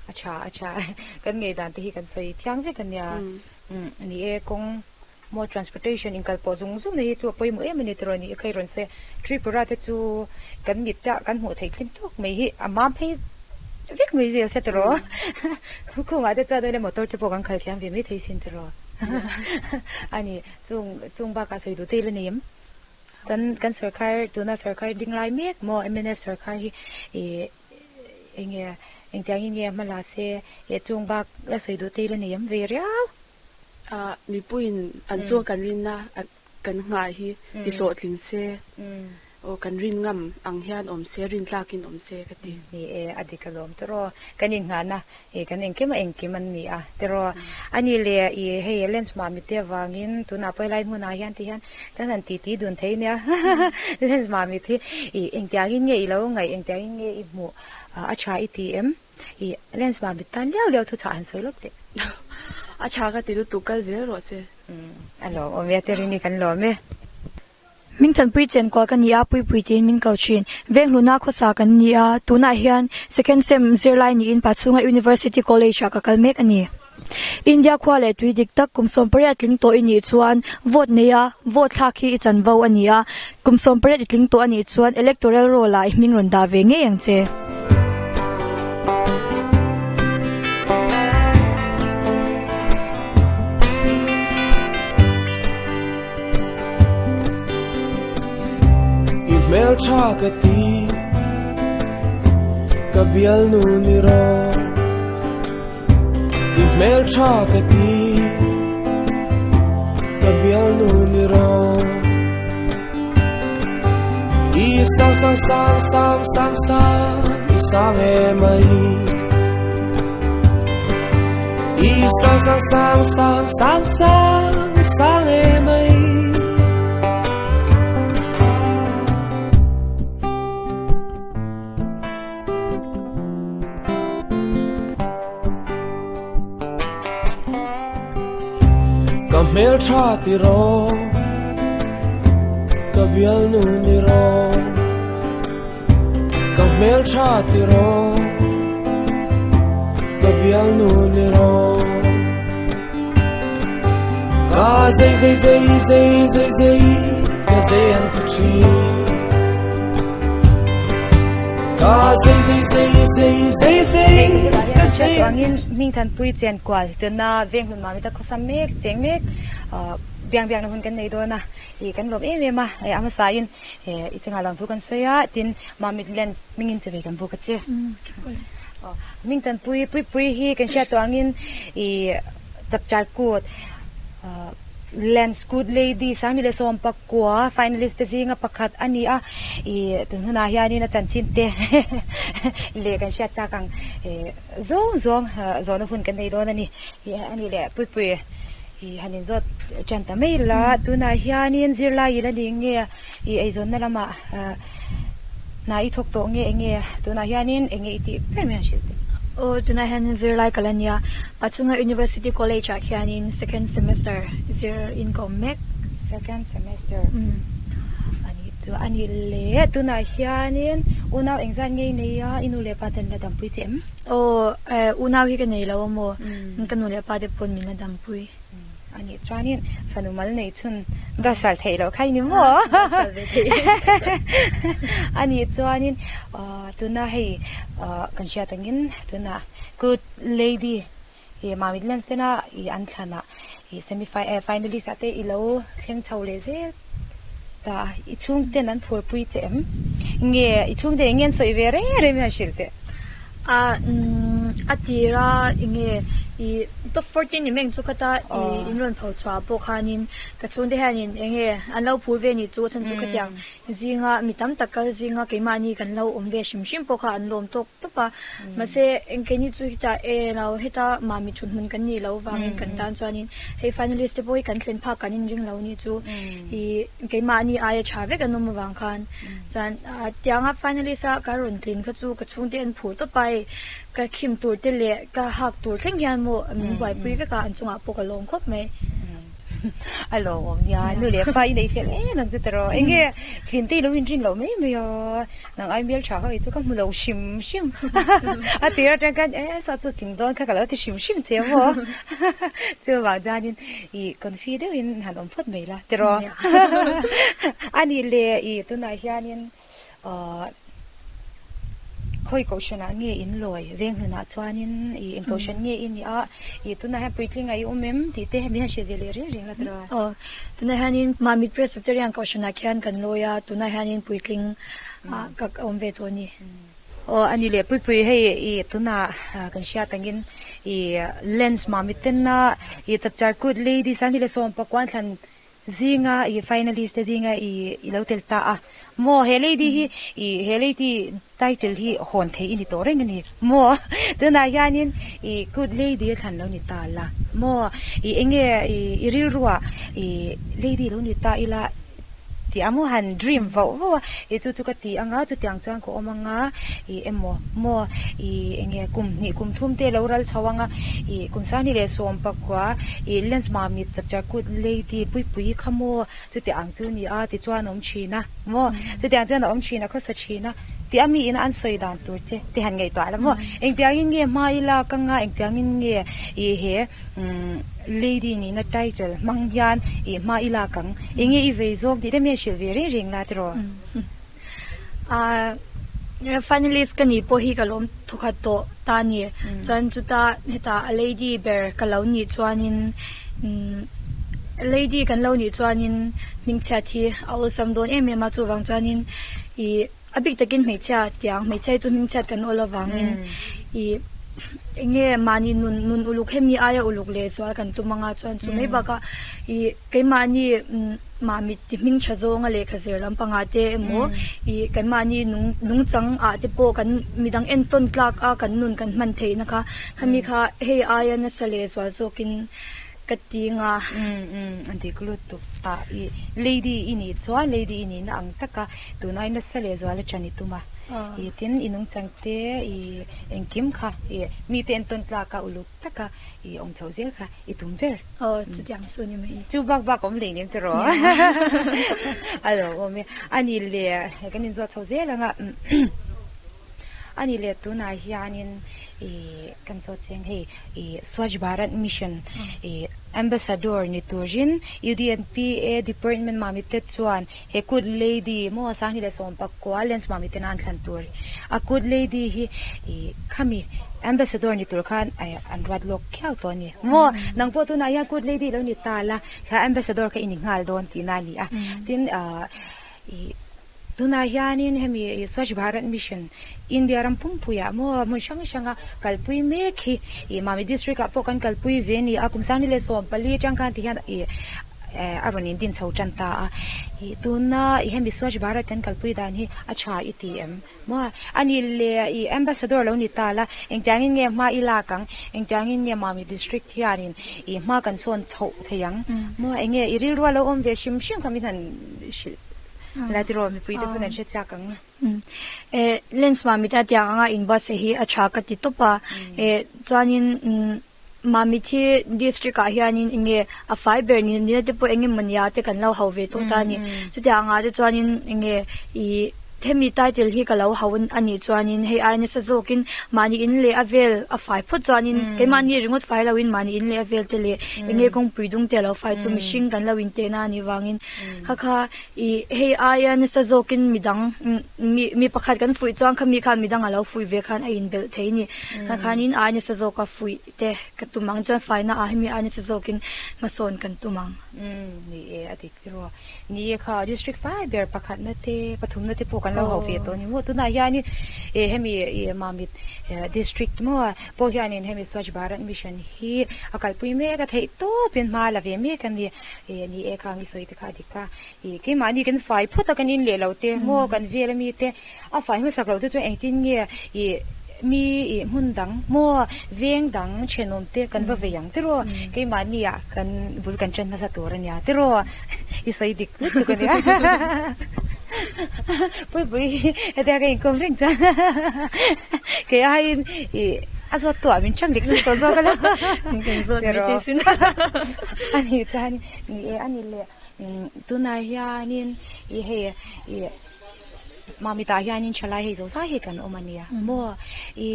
a tha a tha kan ngaihdan te hi kan sawi thiang vek ania ni e kawng Maw transportation inkal pawh zung zung na hi chu a pawimawh em a ni tiraw ni kha i rawn sawi a. Tripura te chu kan mit te ah kan hmuh theih thleng tawk mai hi a mam phei vek mai zel se tiraw. Khungah te chuan awle motor te pawh kan khal thiam ve mai thei sin tiraw. A ni chung chung bakah sawi duh te ila nei em? Kan kan sorkar tuna sorkar ding lai mek maw mnf sorkar hi ih enge engtiangin nge a hma la se eh chung bak la sawi duh te ila nei em ve riau. Ah mipuiin an chu kan rinna kan nghah hi ti hlawhtling se aw kan rin ngam ang hian awm se rin tlakin awm se ka ti. Ni e, a dik alawm tiraw kan inngahna i kan engkim a engkim an ni a tiraw a ni le i hei lens mah mite avangin tunah pawh helai hmunah hian ti hian kan han titi dun thei nia lens mah mit hi i engtiangin nge i lo ngaih engtiangin nge i hmuh a tha i ti em? I lens mah mit tan liau liau thuchah han sawi lawk teh. A tha ka ti lutuk kal zel rawh se. A lawm awm e, Terini kan lawm e. Mingthanpui chenkual ka ni a, Puipui tiin min ko thin. Venghluna khawsa kan ni a, tunah hian second sem zirlai niin Pachhunga University College ah ka kal mek a ni. India khua leh tui dik tak kum 18 tling tawh i nih chuan vote nei a, vote thlak hi i chanvo a ni a, kum 18 i tling tawh a nih chuan electoral roll ah i hming rawn dah ve ngei ang che. I hmeltha ka ti ka bialnu ni rawh. I hmeltha ka ti ka bialnu ni rawh I sang sang sang sang sang sang I sang em ai I sang sang sang sang sang sang I sang em ai Ka hmeltha ti rawh ka bialnu ni rawh Ka hmeltha ti rawh ka bialnu ni rawh Ka zei zei zei zei zei zei ka zei an ti thin Ka zei zei zei zei zei zei ka zei Chuangin Hmingthanpui chen kual tuna Venghlun Mamita khawsa mek cheng mek biang biakna hun kan nei dawn a ih kan lawm em em a a hmasa in i chungah lawmthu kan sawi a tin Mamit lens hmingin che ve kan buk a che Hmingthanpui Puipui hi kan hriat tawh angin ih chapchar kut Lens Good Lady 2019 finalist te zinga pakhat a ni a, ih tun hunah hianin a chanchin te leh kan hriat chak ang zawng zawng zawhna hun kan nei dawn a ni. Ih a ni leh Puipui ih han inzawt tan ta mai la, tunah hianin zirlai ila ni nge ih eizawnna lamah hna i thawk tawh nge enge tunah hianin enge i tih ber mai han hrilh teh. Aw tunah hian zirlai ka la nia, Pachhunga University College ah khianin second semester zir in ka awm mek. Second semester a nih chu a ni le, tunah hianin unau engzat nge i nei a, i nu leh pa ten la dampui che em? Aw unau hi ka nei lo a maw, ka nu leh pa te pawn min la dampui. Ani chuanin fanu mal nei chhun duat sual theih loh kha i ni maw? Duat sual ve theih. Ani chuanin tuna hei kan hriat angin tuna Good Lady i Mamit Lensena i an thlanah i semi finalist ah te i lo thleng chho leh zel ta a, i chhungten an phurpui che em? Nge i chhungte eng nge an sawi ve reng reng hian hrilh teh? A a tira enge i top 14 ni meng chu khata i in rawn pho chhuah pawh khanin ka chhungte hianin enge an lo phur ve ni chu a chhan chu khatiang zinga mi tam tak kal zinga keimahni kan lo awm ve hrim hrim pawh kha an lawm tawk tawp a mahse engkeini chu hetah e lo heta mami thut hmun kan nih loh vangin kan tan chuanin hei finalist te pawh hi kan thlen phak kan inring lo ni chu ih keimahni aia tha vek an awm avang khan chuan tianga finalist a ka rawn tlin kha chu ka chhungte an phur tawp a hei ka khim tur te leh ka hak tur thleng hian maw min buaipui vek a an chungah pawh ka lawm khawp mai. A lawmawm nia, nu leh pa i nei fel em ang chu tiraw? Enge tlin te i lo inrin loh mai mai a, nang ai hmel tha ho hi chu ka hmu lo hrim hrim. A tir atang khan e saw chu tling dawn kha ka lo ti hrim hrim che maw? Chuvang chuanin i confi deuhin han awm phawt mai la tiraw? A nih leh i tunah hianin Ahh khawi kohhran ah nge in lawi veng hnun ah chuanin ih eng kohhran nge i nih a ih tunah hian puitling ah i awm em tih te min han hrilh ve leh reng reng la tiraw. Aw tunah hianin Mamit Presbyterian kohhran ah khian kan lawi a tunah hianin puitling ah ka awm ve tawh a ni. Aw a ni leh Puipui hei ih tunah kan hriat angin ih lens Mamit tena ih chapchar kut ladies a ni le sawmpakuan thlan Zinga i finalist te zinga i i lo tel ta a maw? He lady hi i he lady title hi hawn thei i ni tawh reng a ni maw? Tunah hianin i good lady a thlan lo ni ta la maw? I enge i i rilruah i lady lo ni ta ila tih a maw han dream vauh vauh a, i chu chu ka ti anga chutiang chuan ka awm anga i emaw maw i enge kum hnih kum thum te lo ral chho anga i kum sangni leh sawm pakua i lens mamit chapchar kut lady puipui kha maw chuti ang chu ni a tichuan a awm thin a maw chutiang chuan a awm thin a khawsa thin a tih a mi in an sawi dan tur che te han ngaihtuah la maw engtiangin nge hma ila ka nga engtiangin nge i he lady nihna title hmang hian i hma i lak ang enge i vei zawk tih te mi a hrilh ve reng reng la tiraw? Finalist ka nih pawh hi ka lawm thawkhat tawh ta a ni. Chuan chuta hetah a lady ber ka lo nih chuanin lady kan lo nih chuanin hmingchhiat hi a awlsam dawn em em a chuvang chuanin ih A bik takin hmeichhia tiang hmeichhia hi chu hmingchhiat kan awl avangin ih eng nge mahni nun nun uluk hemi aia uluk leh zual kan tum anga chuan chu mai bakah ih keimahni mahni ti hming tha zawnga lehkha zir lampangah te emaw ih keimahni nung nungchang ah te pawh kan midang entawn tlak a kan nun kan hman theihna kha khami kha hei aia nasa leh zual zawkin Ka ti nga. Umm umm a dik lutuk a i lady i nih chuan lady i nihna ang taka tunai nasa leh zual a ṭan i tum a i tin i nungchang te i engkim kha i mite entawn tlak a uluk taka i awm chhoh zel kha i tum ber. Aw chutiang chu ni mai. Chu bak bak awm leh nem tiraw a lo awm e. A nih leh kan inzawt chho zel ang a. A nih leh tunah hianin ih kan zawt chiang hei ih Swachh Bharat Mission ih Ambassador ni turin UDNPA Department mami te chuan he Good Lady maw Sanghni leh Sawmpakua Lens mami tena an thlan tur a Good Lady hi ih khami Ambassador ni tur khan an ruat lawk khiau tawh a ni maw nang pawh tunah hian Good Lady lo ni ta la kha Ambassador kha i ni nghal dawn tihna a ni a tin ah ih. Tunah hianin hemi Swachh Bharat Mission India ram pumpuiah maw hmun hrang hranga kalpui mek hi ih Mami District ah pawh kan kalpui ve a ni a, kum sangni leh 14 atang khan ti hian ih a rawn indin chho tan ta a. Ih tuna ih hemi Swachh Bharat kan kalpui dan hi a tha i ti em maw? A nih leh ih Ambassador lo ni ta la, engtiangin nge hma i lak ang? Engtiangin nge Mami District hianin ih hma kan sawn chhoh thei ang maw? Enge i rilru a lo awm ve hrim hrim kha min han hrilh. La tiraw mipui te pawn an hre chak ang. E lens mamit a tiang anga in bus hi a tha ka ti tawp a e chuanin mamit hi district ah hianin enge a fai ber ni nila te pawh enge mawni ah te kan lo hau ve tawh ta a ni chutiang ah te chuanin enge ih. Hemi title hi ka lo hau a nih chuanin hei ai nasa zawkin mahni in leh a vel a fai phawt chuanin keimahni ringawt fai loin mahni in leh a vel te leh enge kawngpui dung te a lo fai chu mihring kan lo intehna a nih vangin kha kha ih hei aia nasa zawkin midang mi mi pakhat kan fuih chuan khami khan midang a lo fuih ve khan a inbelh thei a ni. Kha khanin ai nasa zawka fuih te ka tum ang chuan faina ah hemi ai nasa zawkin hmasawn kan tum ang. Ni e a dik tirua. Ni e kha district fai ber pakhatna te pathumna te pawh kan lo hauh ve tawh a ni maw. Tunah hianin eh hemi ih Mamit district maw pawh hianin hemi Swachh Bharat Mission hi a kalpui mek a theih tawpin hma la ve mek a ni. Eh ni e kha ang i sawi te kha a dik a. Ih keimahni kan fai phawt a kan in leh lo te maw kan vel ami te A fai hmasak loh te chuan engtin nge ih mi ih hmun dang maw veng dang thenawm te kan va vei ang tiraw keimahni ah kan bul kan ṭan hmasa tur a nia tiraw i sawi dik lutuk a nia Puipui hetia ka inkawm reng chuan kei aiin ih a zawt tawh ah min ṭang dik lutuk tawh zawk a lo tiraw a nih chuan ni e a ni leh tunah hianin ih hei ih. Mamitah hianin thalai hei zo zai hi kan awm a nia maw i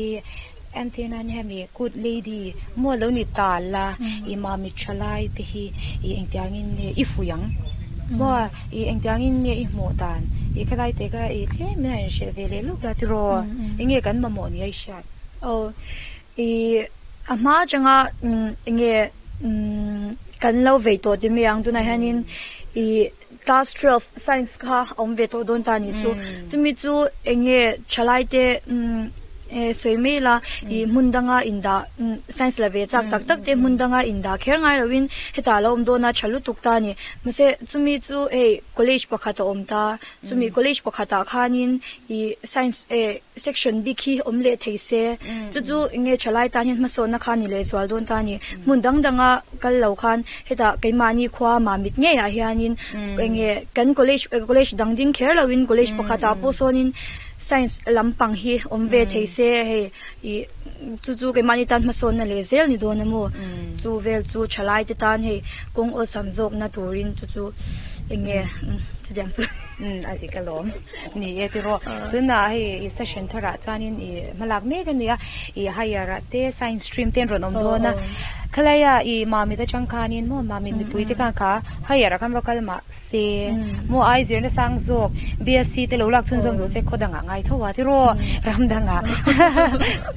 entir nan hemi good lady maw lo ni ta la i mamit thalai te hi i engtiangin nge i fuih ang maw i engtiangin nge i hmuh dan i khalai te kha i tlem in a inhrilh ve leh luk la tiraw enge kan mamawh nia i hriat. Aw i a hma atanga enge kan lo vei tawh ti mai ang tunah hianin i. Class 12 science kha a awm ve tawh dawn ta ni chu. Chumi chu eng nge thalai te sawi mai ila ih hmun danga indah science la ve chak tak tak te hmun danga indah kher ngai loin hetah a lo awm dawn a tha lutuk ta ni. Mahse chumi chu hei college pakhat a awm ta, chumi college pakhatah khanin ih science section bik hi awm leh thei se chu chu eng nge thalai tan hian hmasawnna kha ni lehzual dawn ta ni. Hmun dang danga kal lo khan Hetah keimahni khua Mamit ngeiah hianin eng nge kan college college dang ding kher loin college pakhatah pawh sawnin science lampang hi awm ve thei se hei ih chu chu keimahni tan hmasawnna leh zel ni dawn a maw chu vel chu thalai te tan hei kawng awlsam zawkna turin chu chu eng nge chutiang chu. Umm a dik alawm ni e tiraw tunah hei session tharah chuanin ih hmalak mek a nia ih higher ah te science stream te an rawn awm dawn a khalaia ih mamit atang khanin maw mamit mipui te khan kha higher ah khan va kal mah se maw ai zirna sang zawk BSc te lo lak chhunzawm duh se khaw dangah ngai tho a tiraw ram dangah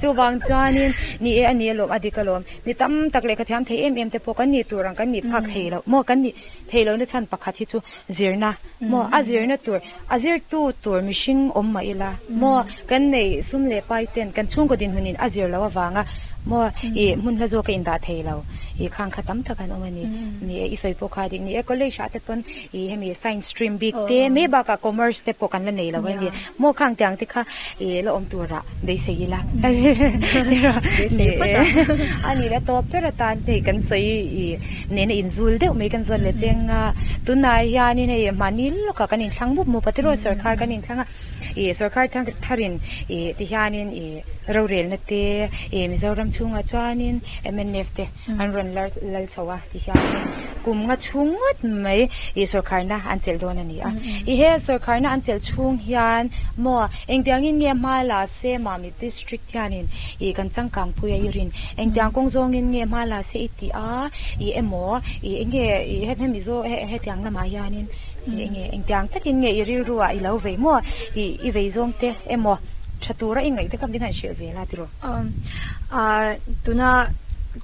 chuvang chuanin ni e a ni alawm a dik alawm mi tam tak lehkha thiam thei em em te pawh kan nih tur ang kan nih phak thei loh maw kan nih theih lohna chhan pakhat hi chu zirna maw a zirna tur a zirtu tur mihring awm mah ila maw kan neih sum leh pai ten kan chhungkaw dinhmunin a zir loh avanga maw ih hmun hla zawk a indah thei lo ih khang kha tam tak an awm a ni ni e i sawi pawh kha dik ni e college ah te pawn ih hemi science stream bik te mai bakah commerce te pawh kan la nei lo a ni maw khang tiang te kha ih la awm turah beisei ila ni e a ni la tawp ber atan hei kan sawi ih Nena inzul deuh mai kan zawt leh cheng a, tunah hianin hei mahni lawkah kan inthlang mup mup a tiraw sorkar kan inthlang a, ih sorkar tharin ih tihianin ih rorelna te ih Mizoram chhungah chuanin mnf te an rawn lar lal chho a tihianin kum nga chhung ngawt mai ih sorkarna an chelh dawn a ni a, ih he sorkarna an chelh chhung hian maw engtiangin nge hma la se Mamit district hianin ih kan changkang pui a i rin engtiang kawng zawngin nge hma la se i tih a ih emaw ih enge ih hemi zawh hetiang lamah hianin ih enge engtiang takin nge i rilru ah i lo vei maw ih i vei zawng te emaw tha tura i ngaih te kha min han hrilh ve la tiraw. Aaa tuna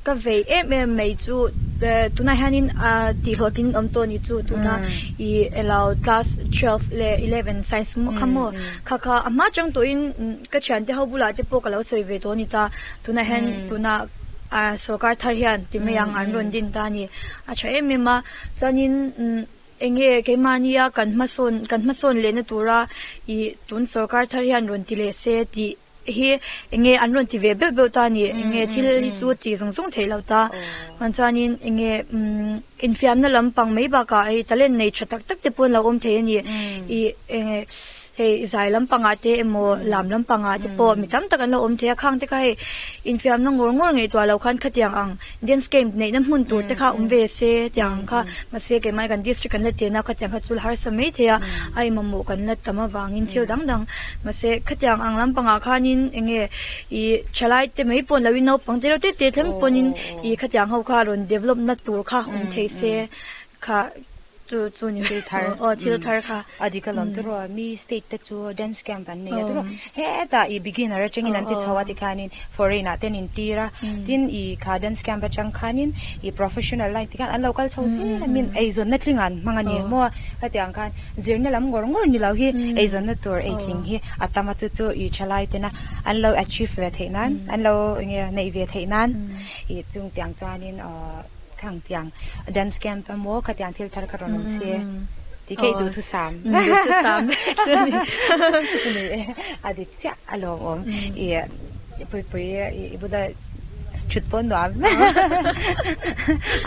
ka vei em em mai chu tunah hianin tihhlawhtlin awm tawh a ni chu tuna ih elo class twelve leh eleven science kha maw kha kha a hma chang tawhin Ka thiante ho bulah te pawh ka lo sawi ve tawh a ni ta. Tunah hian tuna sorkar thar hian ti mai ang an rawn din ta a ni. A tha em em a. Chuanin eng nge keimahnia kan hmasawn kan hmasawn lehna tura ih tun sorkar thar hian rawn ti leh se tih hi eng nge an rawn ti ve beuh beuh ta a ni. Eng nge thil hi chu ti zawng zawng theih lo ta. Chuanin eng nge infiamna lampang mai bakah hei talent nei tha tak tak te pawh an lo awm thei a ni. Ih eng nge. Hei zai lampangah te emaw lam lampangah te pawh mi tam tak an lo awm thei a, khang te kha hei infiamna ngawr ngawr ngaihtuah loh khan khatiang ang dance camp neihna hmun tur te kha awm ve se tiang ang kha mahse keimah kan district kan la ten a khatiang kha chu la harsa mai thei a, a inmamawh kan la tam avangin thil dang dang mahse khatiang ang lampangah khanin eng nge ih thalai te mai pawh ni loin naupang te reuh te te thleng pawhin ih khatiang ho kha rawn develop na tur kha awm thei se kha chu chu ni thil thar aw thil thar kha a dik alawm te rawh mi state te chu dance camp an nei a tiraw hetah i beginner atangin an ti chho a tikhanin foreign ah te an intir a tin i kha dance camp atang khanin i professional line tikhan an lo kal chho zel a min eizawnna tling an hmang a ni maw hetiang khan zirna lam ngawr ngawr ni lo hi eizawnna tur eitling hi a tam a chu chu i thalai tena an lo achieve ve theih nan an lo enge neih ve theih nan i chung tiang chuanin aw Khang tiang dance camp emaw khatiang thil thar kha rawn awm se tih kha i duhthusam. Duhthusam chu a ni. Ni e, a dik chiah a lawmawm. I puipui i bula thut pawh nuam.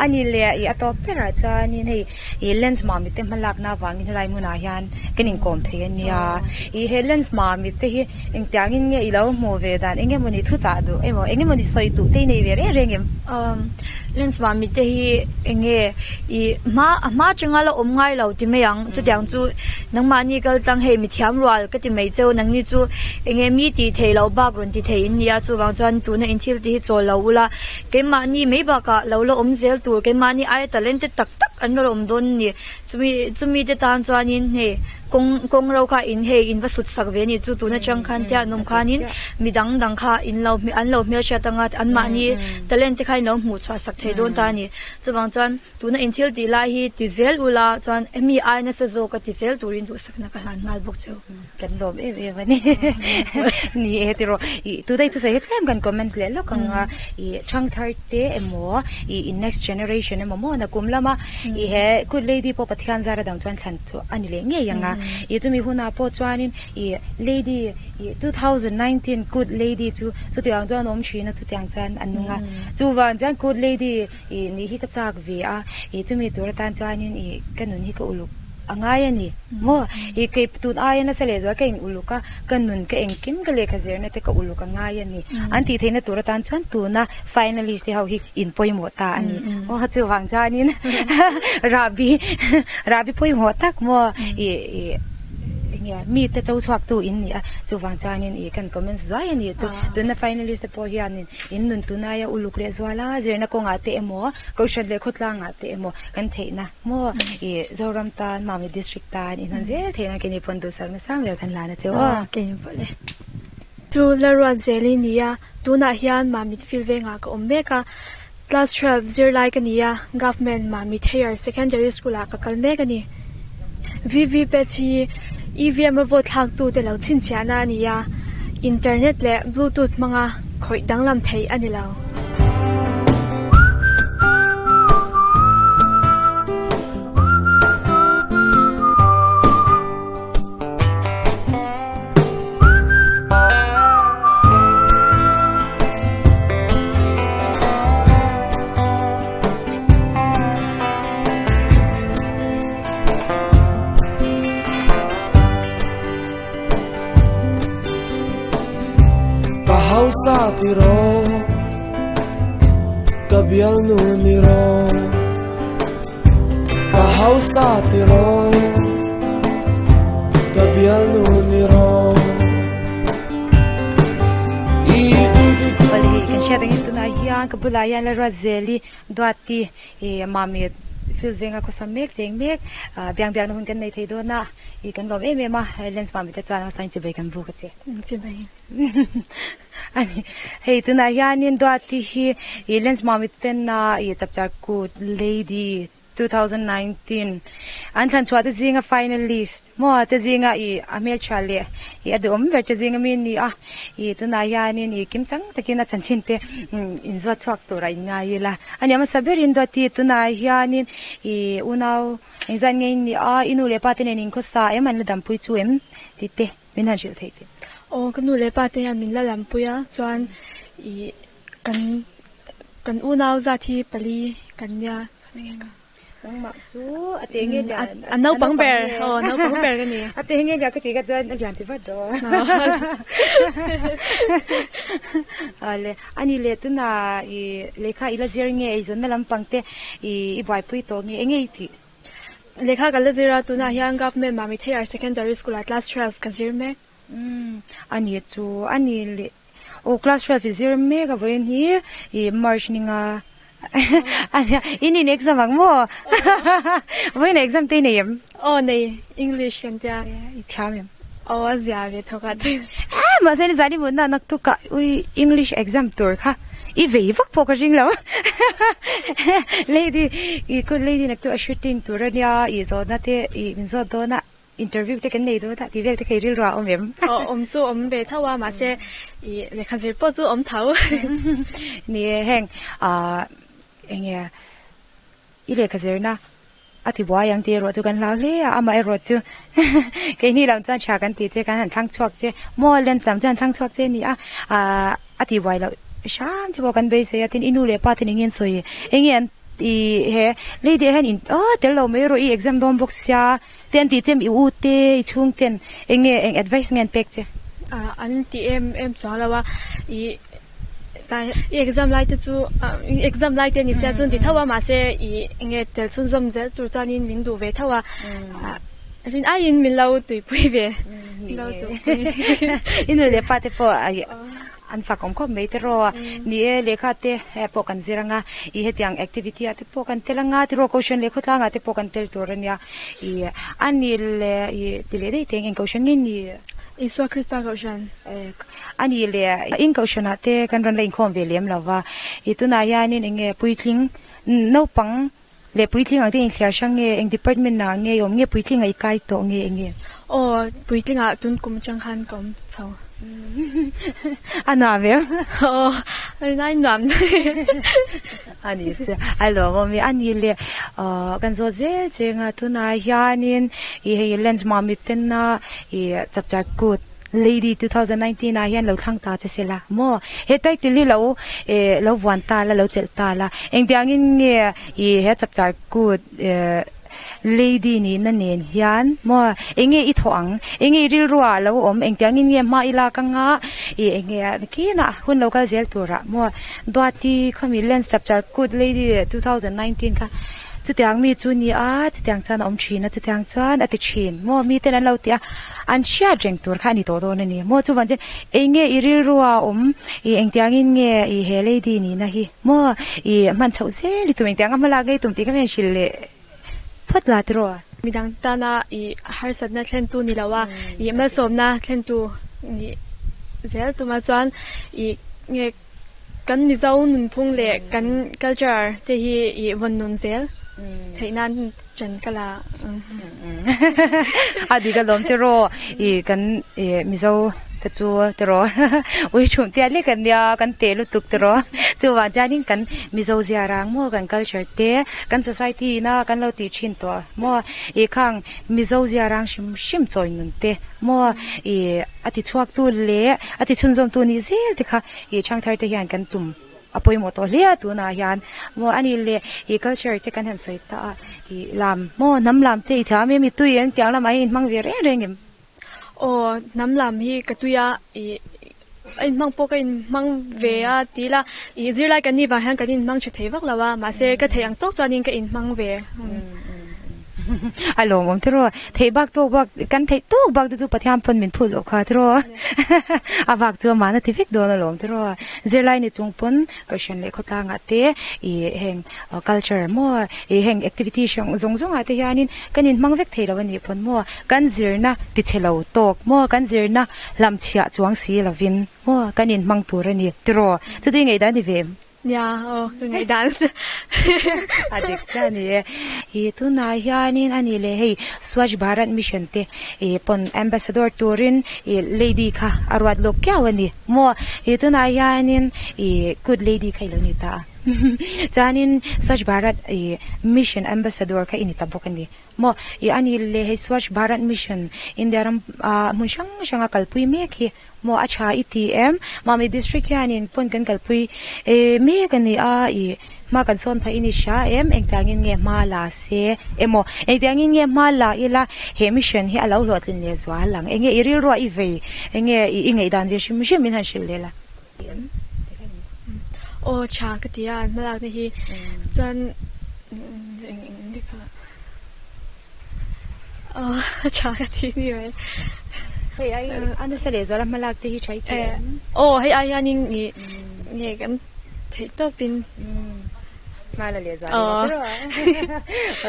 A ni le i a tawp berah chuanin hei i lens mami te hmalakna avangin helai hmunah hian kan inkawm thei a nia. I he lens mami te hi engtiangin nge i lo hmuh ve dan eng emawni thuchah duh emaw eng emawni sawi duh te i nei ve reng reng em? Lens mami te hi eng nge i hma a hma atanga la awm ngai lo ti mai ang chutiang chu nangmahni kal tlang hei mithiam rual ka ti mai cheu nangni chu eng nge mi tih theih loh bak rawn ti thei in nia chuvang chuan tuna in thil tih hi chawl lo ula keimahni mai bakah lo la awm zel tur keimahni aia talented tak tak an la awm dawn a ni chumi chumi te tan chuanin hei kawng kawng ro kha in hei in va sut sak ve a nih chu tun atang khan tia an awm khanin mi dang dang kha in lo an lo hmelhriat anga anmahni talent te kha in lo hmuh chhuah sak thei dawn ta a ni chuvang chuan tuna in thil tih lai hi ti zel ula chuan hemi ai nasa zawk a ti zel turin duhsakna ka hlan nghal bawk cheu. Kan lawm em em a ni ni e tiraw ih tunah thusawi hi tlem kan comment leh lawk ang a ih thangthar te emaw ih in next generation emaw maw nakum lama ih he good lady pawh Pathian zara dang chuan thlan chu a ni leh ngei ang a ih chumi hunah pawh chuanin ih lady ih 2019 good lady chu chutiang chuan a awm thin a chutiang chuan a nung a chuvang chuan good lady ih nih hi ka chak ve a ih chumi tur atan chuanin ih ka nun hi ka uluk A ngai a ni maw? I kei tun aia nasa leh zual ka in uluk a, ka nun ka engkim ka lehkha zirna te ka uluk a ngai a ni. An tih theihna tur atan chuan tuna finalist te ho hi in pawimawh ta a ni. Aw chuvang chuanin rahbi rahbi pawimawh tak maw i i enge mite cho chhuak tu in ni a, chuvang chuanin i kan comments zuai a ni chu. Tuna finalist te pawh hianin in nun tun aia uluk leh zual a, zirna kawngah te emaw, kohhran leh khawtlangah te emaw kan theihna Maw i Zoram tan Mami District tan i hman zel theihna kei ni pawn duhsak nasa ber kan la na cheu aw. Kei ni pawh le. Chu Lalruat zel i ni a, tunah hian Mamit field vengah ka awm mek a, class 12 zirlai ka ni a, Government Mamit Higher Secondary School ah ka kal mek a ni. VVPAT hi EVM a vote thlaktu te lo chhinchhiahna a ni a, internet leh bluetooth hmanga khawih danglam theih a ni lo. Ka hausa tiraw Ka bialnu ni rawh Ka hausa tiraw Ka bialnu ni rawh Bali kan hriat angin tunah hian ka bulah hian Lalruatzeli Duati I Mami field venga khawsa mek cheng mek biang biakna hun kan nei thei dawn a, i kan lawm em em a, lens Mami te chuan hmasa in chibai kan buk a che. Chibai. Ani hei tunah hianin Duati hi i lens Mami ten a i chapchar kut lady 2019 an thlan chhuah te zinga finalist maw te zinga i a hmeltha leh i a duhawm ber te zinga mi a ni a. I tunah hianin i kim chang takin a chanchin te inzuat chhuak turah in ngai ila. A nia hmasa berin Duati tunah hianin i unau engzat nge in nih a, i nu leh pa te nen in khawsa em an la dampui chu em tih te min han hrilh theih teh. Aw ka nu leh pa te hian min la dampui a chuan i kan kan unau zat hi pali kan nia. Nangmah chu a te nge lian a naupang ber aw naupang ber ka ni. A te nge lian ka tih kha chuan a lian ti vat rawh. Awle ani leh tunah i lehkha i la zir nge eizawnna lampang te i i buaipui tawh nge enge i tih? Lehkha ka la zir a tunah hian Government Mamit Higher Secondary School ah class 12 ka zir mek. Umm ani chu ani leh Aw class 12 i zir mek a vawiin hi i March ninga in in exam ang maw vawiin exam te i nei em? Aw nei English kan tia. I thiam em? Aw a zia ve thawk a tin. Eh mahse ni zan i mutna naktuk ah ui English exam tur kha i vei vak pawh ka ring lo lady i good lady naktuk a shooting tur ania i zawhna te i min zawt dawn a. Interview te kan nei dawn a tih vel te kha i rilru ah awm em? Aw awm chu awm ve tho a mahse i lehkha zir pawh chu awm tho. Ni e heng ah enge i lehkha zirna a ti buai ang tih erawh chu kan hlau hle a amaherawh chu keini lam chuan tha kan tih che kan han thlang chhuak che maw lens lam chuan thlang chhuak che a ni a ah a ti buai loh hram che pawh kan beisei a tin i nu leh pa ten enge an sawi enge an i he lei te hian in aw tel lo mai erawh i exam dawn bawk sia. Te an tih che i u te i chhung ten eng nge eng advice nge an pek che? Ah an ti em em chuang lo a i tlai i exam lai te chu i exam lai te ni sia chuan ti tho a mahse i eng nge tel chhunzawm zel tur chuanin min duh ve tho a ah rin aiin min lo tuipui ve min lo tuipui. I nu leh pa te pawh An fak awm khawp mai tiraw? Ni e, lehkha te pawh kan zir anga, i hetiang activity ah te pawh kan tel anga tiraw Kohhran leh khawtlang ah te pawh kan tel tur ania. I a ni leh i ti leh daih teng eng Kohhran nge ni? Isua Krista Kohhran. A ni leh in Kohhran ah te kan rawn la inkhawm ve lem lo va, i tunah hianin eng nge puitling naupang leh puitling ang te inthliar hrang nge eng department ah nge i awm nge puitling ah i kai tawh nge eng nge? Aw puitling ah tun kum atang khan ka awm chho. A nuam em? Aw a nai nuam. A ni chu a lawmawm e. A ni leh kan zawt zel cheng a tunah hianin i hei lens mamit tena i chapchar kut Lady 2019 ah hian lo thlang ta che se la maw? He title hi lo eh lo vuan ta la, lo chelh ta la. Engtiangin nge i he chapchar kut eh Lady nihna nen hian maw enge i thawh ang? Enge i rilru ah lo awm? Engtiangin nge hma i lak anga i enge kinah hun lo kal zel turah maw? Duati khawmi lens chapchar kut Lady 2019 kha chutiang mi chu ni a, chutiang chuan a awm thin a, chutiang chuan a ti thin maw? Miten an lo ti a. An hriat reng tur kha a ni tawh dawn a ni maw? Chuvang chuan eng nge i rilru a awm? I engtiangin nge i he lady nihna hi maw? I hman chhoh zel i tum engtiang a hmalak ngei tum tih kha hian hrilh leh phawt la tiraw? Midang tana i harsatna thlentu ni lo a, i malsawmna thlentu nih zel tuma chuan i nge kan Mizo nunphung leh kan culture te hi i vawn nun zel theih nan Chan ka la ang. A dik alawm tiraw i kan i Mizo te chu tiraw ui thum tiat lek ania kan teh lutuk tiraw chuvang chuanin kan Mizo zia rang maw kan culture te kan society ina kan lo tih thin tawh maw i khang Mizo zia rang hrim hrim chawi nun te maw i a ti chhuak tu leh a ti chhunzawm tu nih zel te kha i thangthar te hian kan tum. A pawimawh tawh hle a tunah hian maw a nih leh ih culture te kan han sawi ta a ih lam maw hnam lam te i thiam em i tui em tiang lamah hian inhmang ve reng reng em? Aw hnam lam hi ka tui a ih a inhmang pawh ka inhmang ve a ti ila ih zirlai kan nih vang hian kan inhmang tha thei vak lo a mahse ka theih ang tawk chuanin ka inhmang ve. A lawmawm tiraw? Theih bak tawk bak kan theih tawk bak te chu Pathian pawn min phut loh kha tiraw? A vak chu amah na ti vek dawn alawm tiraw? Zirlai ni chung pawn Kohhran leh khawtlangah te ih heng culture maw ih heng activity hrang zawng zawngah te hianin kan inhmang vek thei lo a nih pawn maw kan zirna ti chhe lo tawk maw kan zirna hlamchhiah chuang si lovin maw kan inhmang tur a ni tiraw? Chu chu i ngaihdan ni ve em? Nia aw ka ngaihdan. A dik chiah a ni e. Ih tunah hianin a nih leh hei Swachh Bharat Mission te ih pawn ambassador turin ih lady kha a ruat lawk kiau a ni maw? Ih tunah hianin ih good lady kha i lo ni ta a. Chuanin Swachh Bharat i Mission Ambassador kha i ni ta bawk a ni maw? I a ni le hei Swachh Bharat Mission India ram ah hmun hrang hranga kalpui mek hi maw a tha i ti em? Mami District hianin pawn kan kalpui mek a ni a, i hma kan sawn phah i ni hria em? Engtiangin nge hma la se emaw engtiangin nge hma la ila he mission hi a lo hlawhtlin leh zual ang? Enge i rilruah i vei? Enge i ngaihdan ve hrim hrim min han hrilh leh la? Aw tha ka ti a, an hmalakna hi chuan eng eng eng kha aw tha ka ti ni mai. Hei ai a nasa leh zuala hmalak te hi tha i ti em? Aw hei ai hianin ih nge kan theih tawpin. Hma la leh zual ila tawh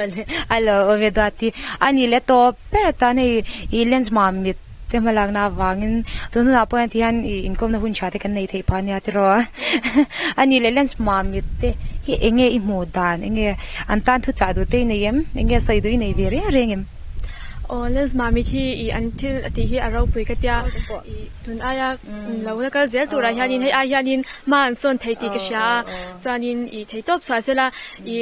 a. A lo awm e Duati. A ni leh tawp ber atan hei i lens mam mit te hmalakna avangin tun hunah pawh hian ti hian i inkawmna hun tha te kan nei theih phah ania tiraw a. A ni leh lens mam mit te hi eng nge i hmuh dan eng nge an tan thu chah duh te i nei em? Eng nge sawi duh i nei ve reng reng em? Aw lens mam mit hi i an thil a tih hi a ropui ka tia i tun aia kum lo la kal zel turah hianin hei ai hianin hma an sawn thei tih ka hria a. Chuanin i theitawp chhuah sela i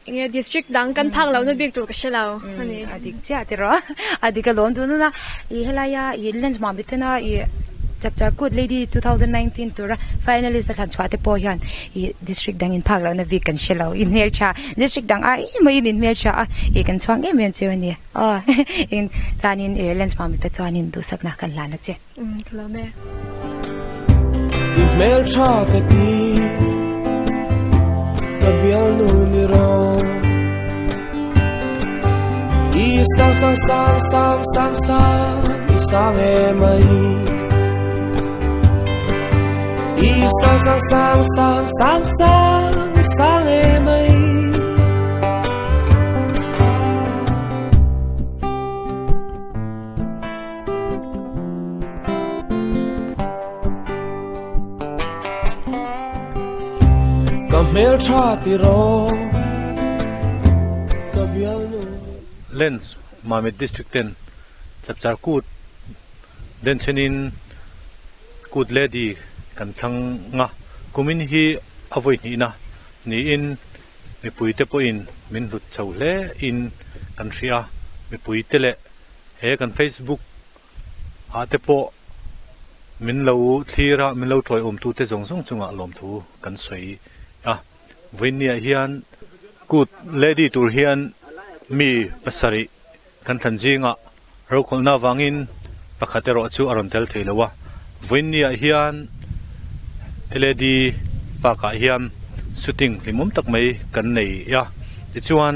enge district dang kan phak lohna bik tur ka hre lo a ni. A dik chiah tiraw a dik alawm tun a i helaia i lens mah mitena i chapchar kut lady 2019 tura finalist a thlan chhuah te pawh hian i district dang in phak lohna bik kan hre lo i hmeltha district dang ai maiin in hmeltha a i kan chhuang em em cheu a ni aw in chuanin i lens mah mite chuanin duhsakna kan hlan a che. Ka lawm e. I hmel tha ka ti, ka bialnu ni rawh. I sang sang sang sang sang sang, i sang em ai. I sang sang sang sang sang sang, i sang em ai. Ka hmel tha ti rawh ka bialnu. Lens Mamit District ten Chapchar Kut denchhenin Kut Lady kan thlang a, kumin hi a vawi hnihna niin mipuite pawhin min hlut chho hle in kan hria a, mipuite leh He kan Facebook ah te pawh min lo thlir a, min lo tawiawm tu te zawng zawng chungah lawmthu kan sawi a. Vawiinniah hian kut lady tur hian mi pasarih kan thlan zingah rokhawlhna avangin pakhat erawh chu a rawn tel thei lo a. Vawiinniah hian lady park ah hian shooting hlimawm tak mai kan nei a. Tichuan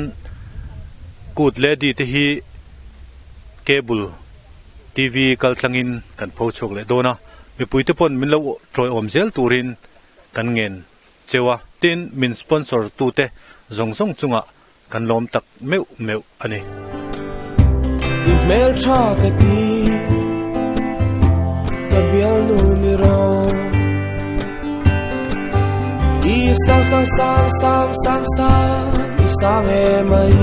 kut lady te hi. Cable TV kal tlangin kan pho chhuak leh dawn a, mipuite pawn min lo tawiawm zel turin kan ngen cheu a, tin min sponsor tute zawng zawng chungah kan lawm tak meuh meuh a ni. I hmeltha ka ti, ka bialnu ni rawh. I sang sang sang sang sang sang, i sang em ai.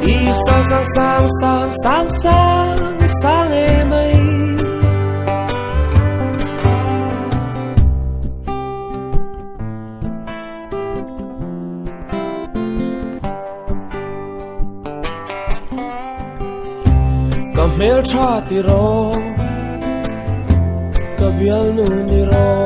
I sang sang sang sang sang sang, i sang em ai. Ka hmeltha ti rawh, ka bialnu ni rawh.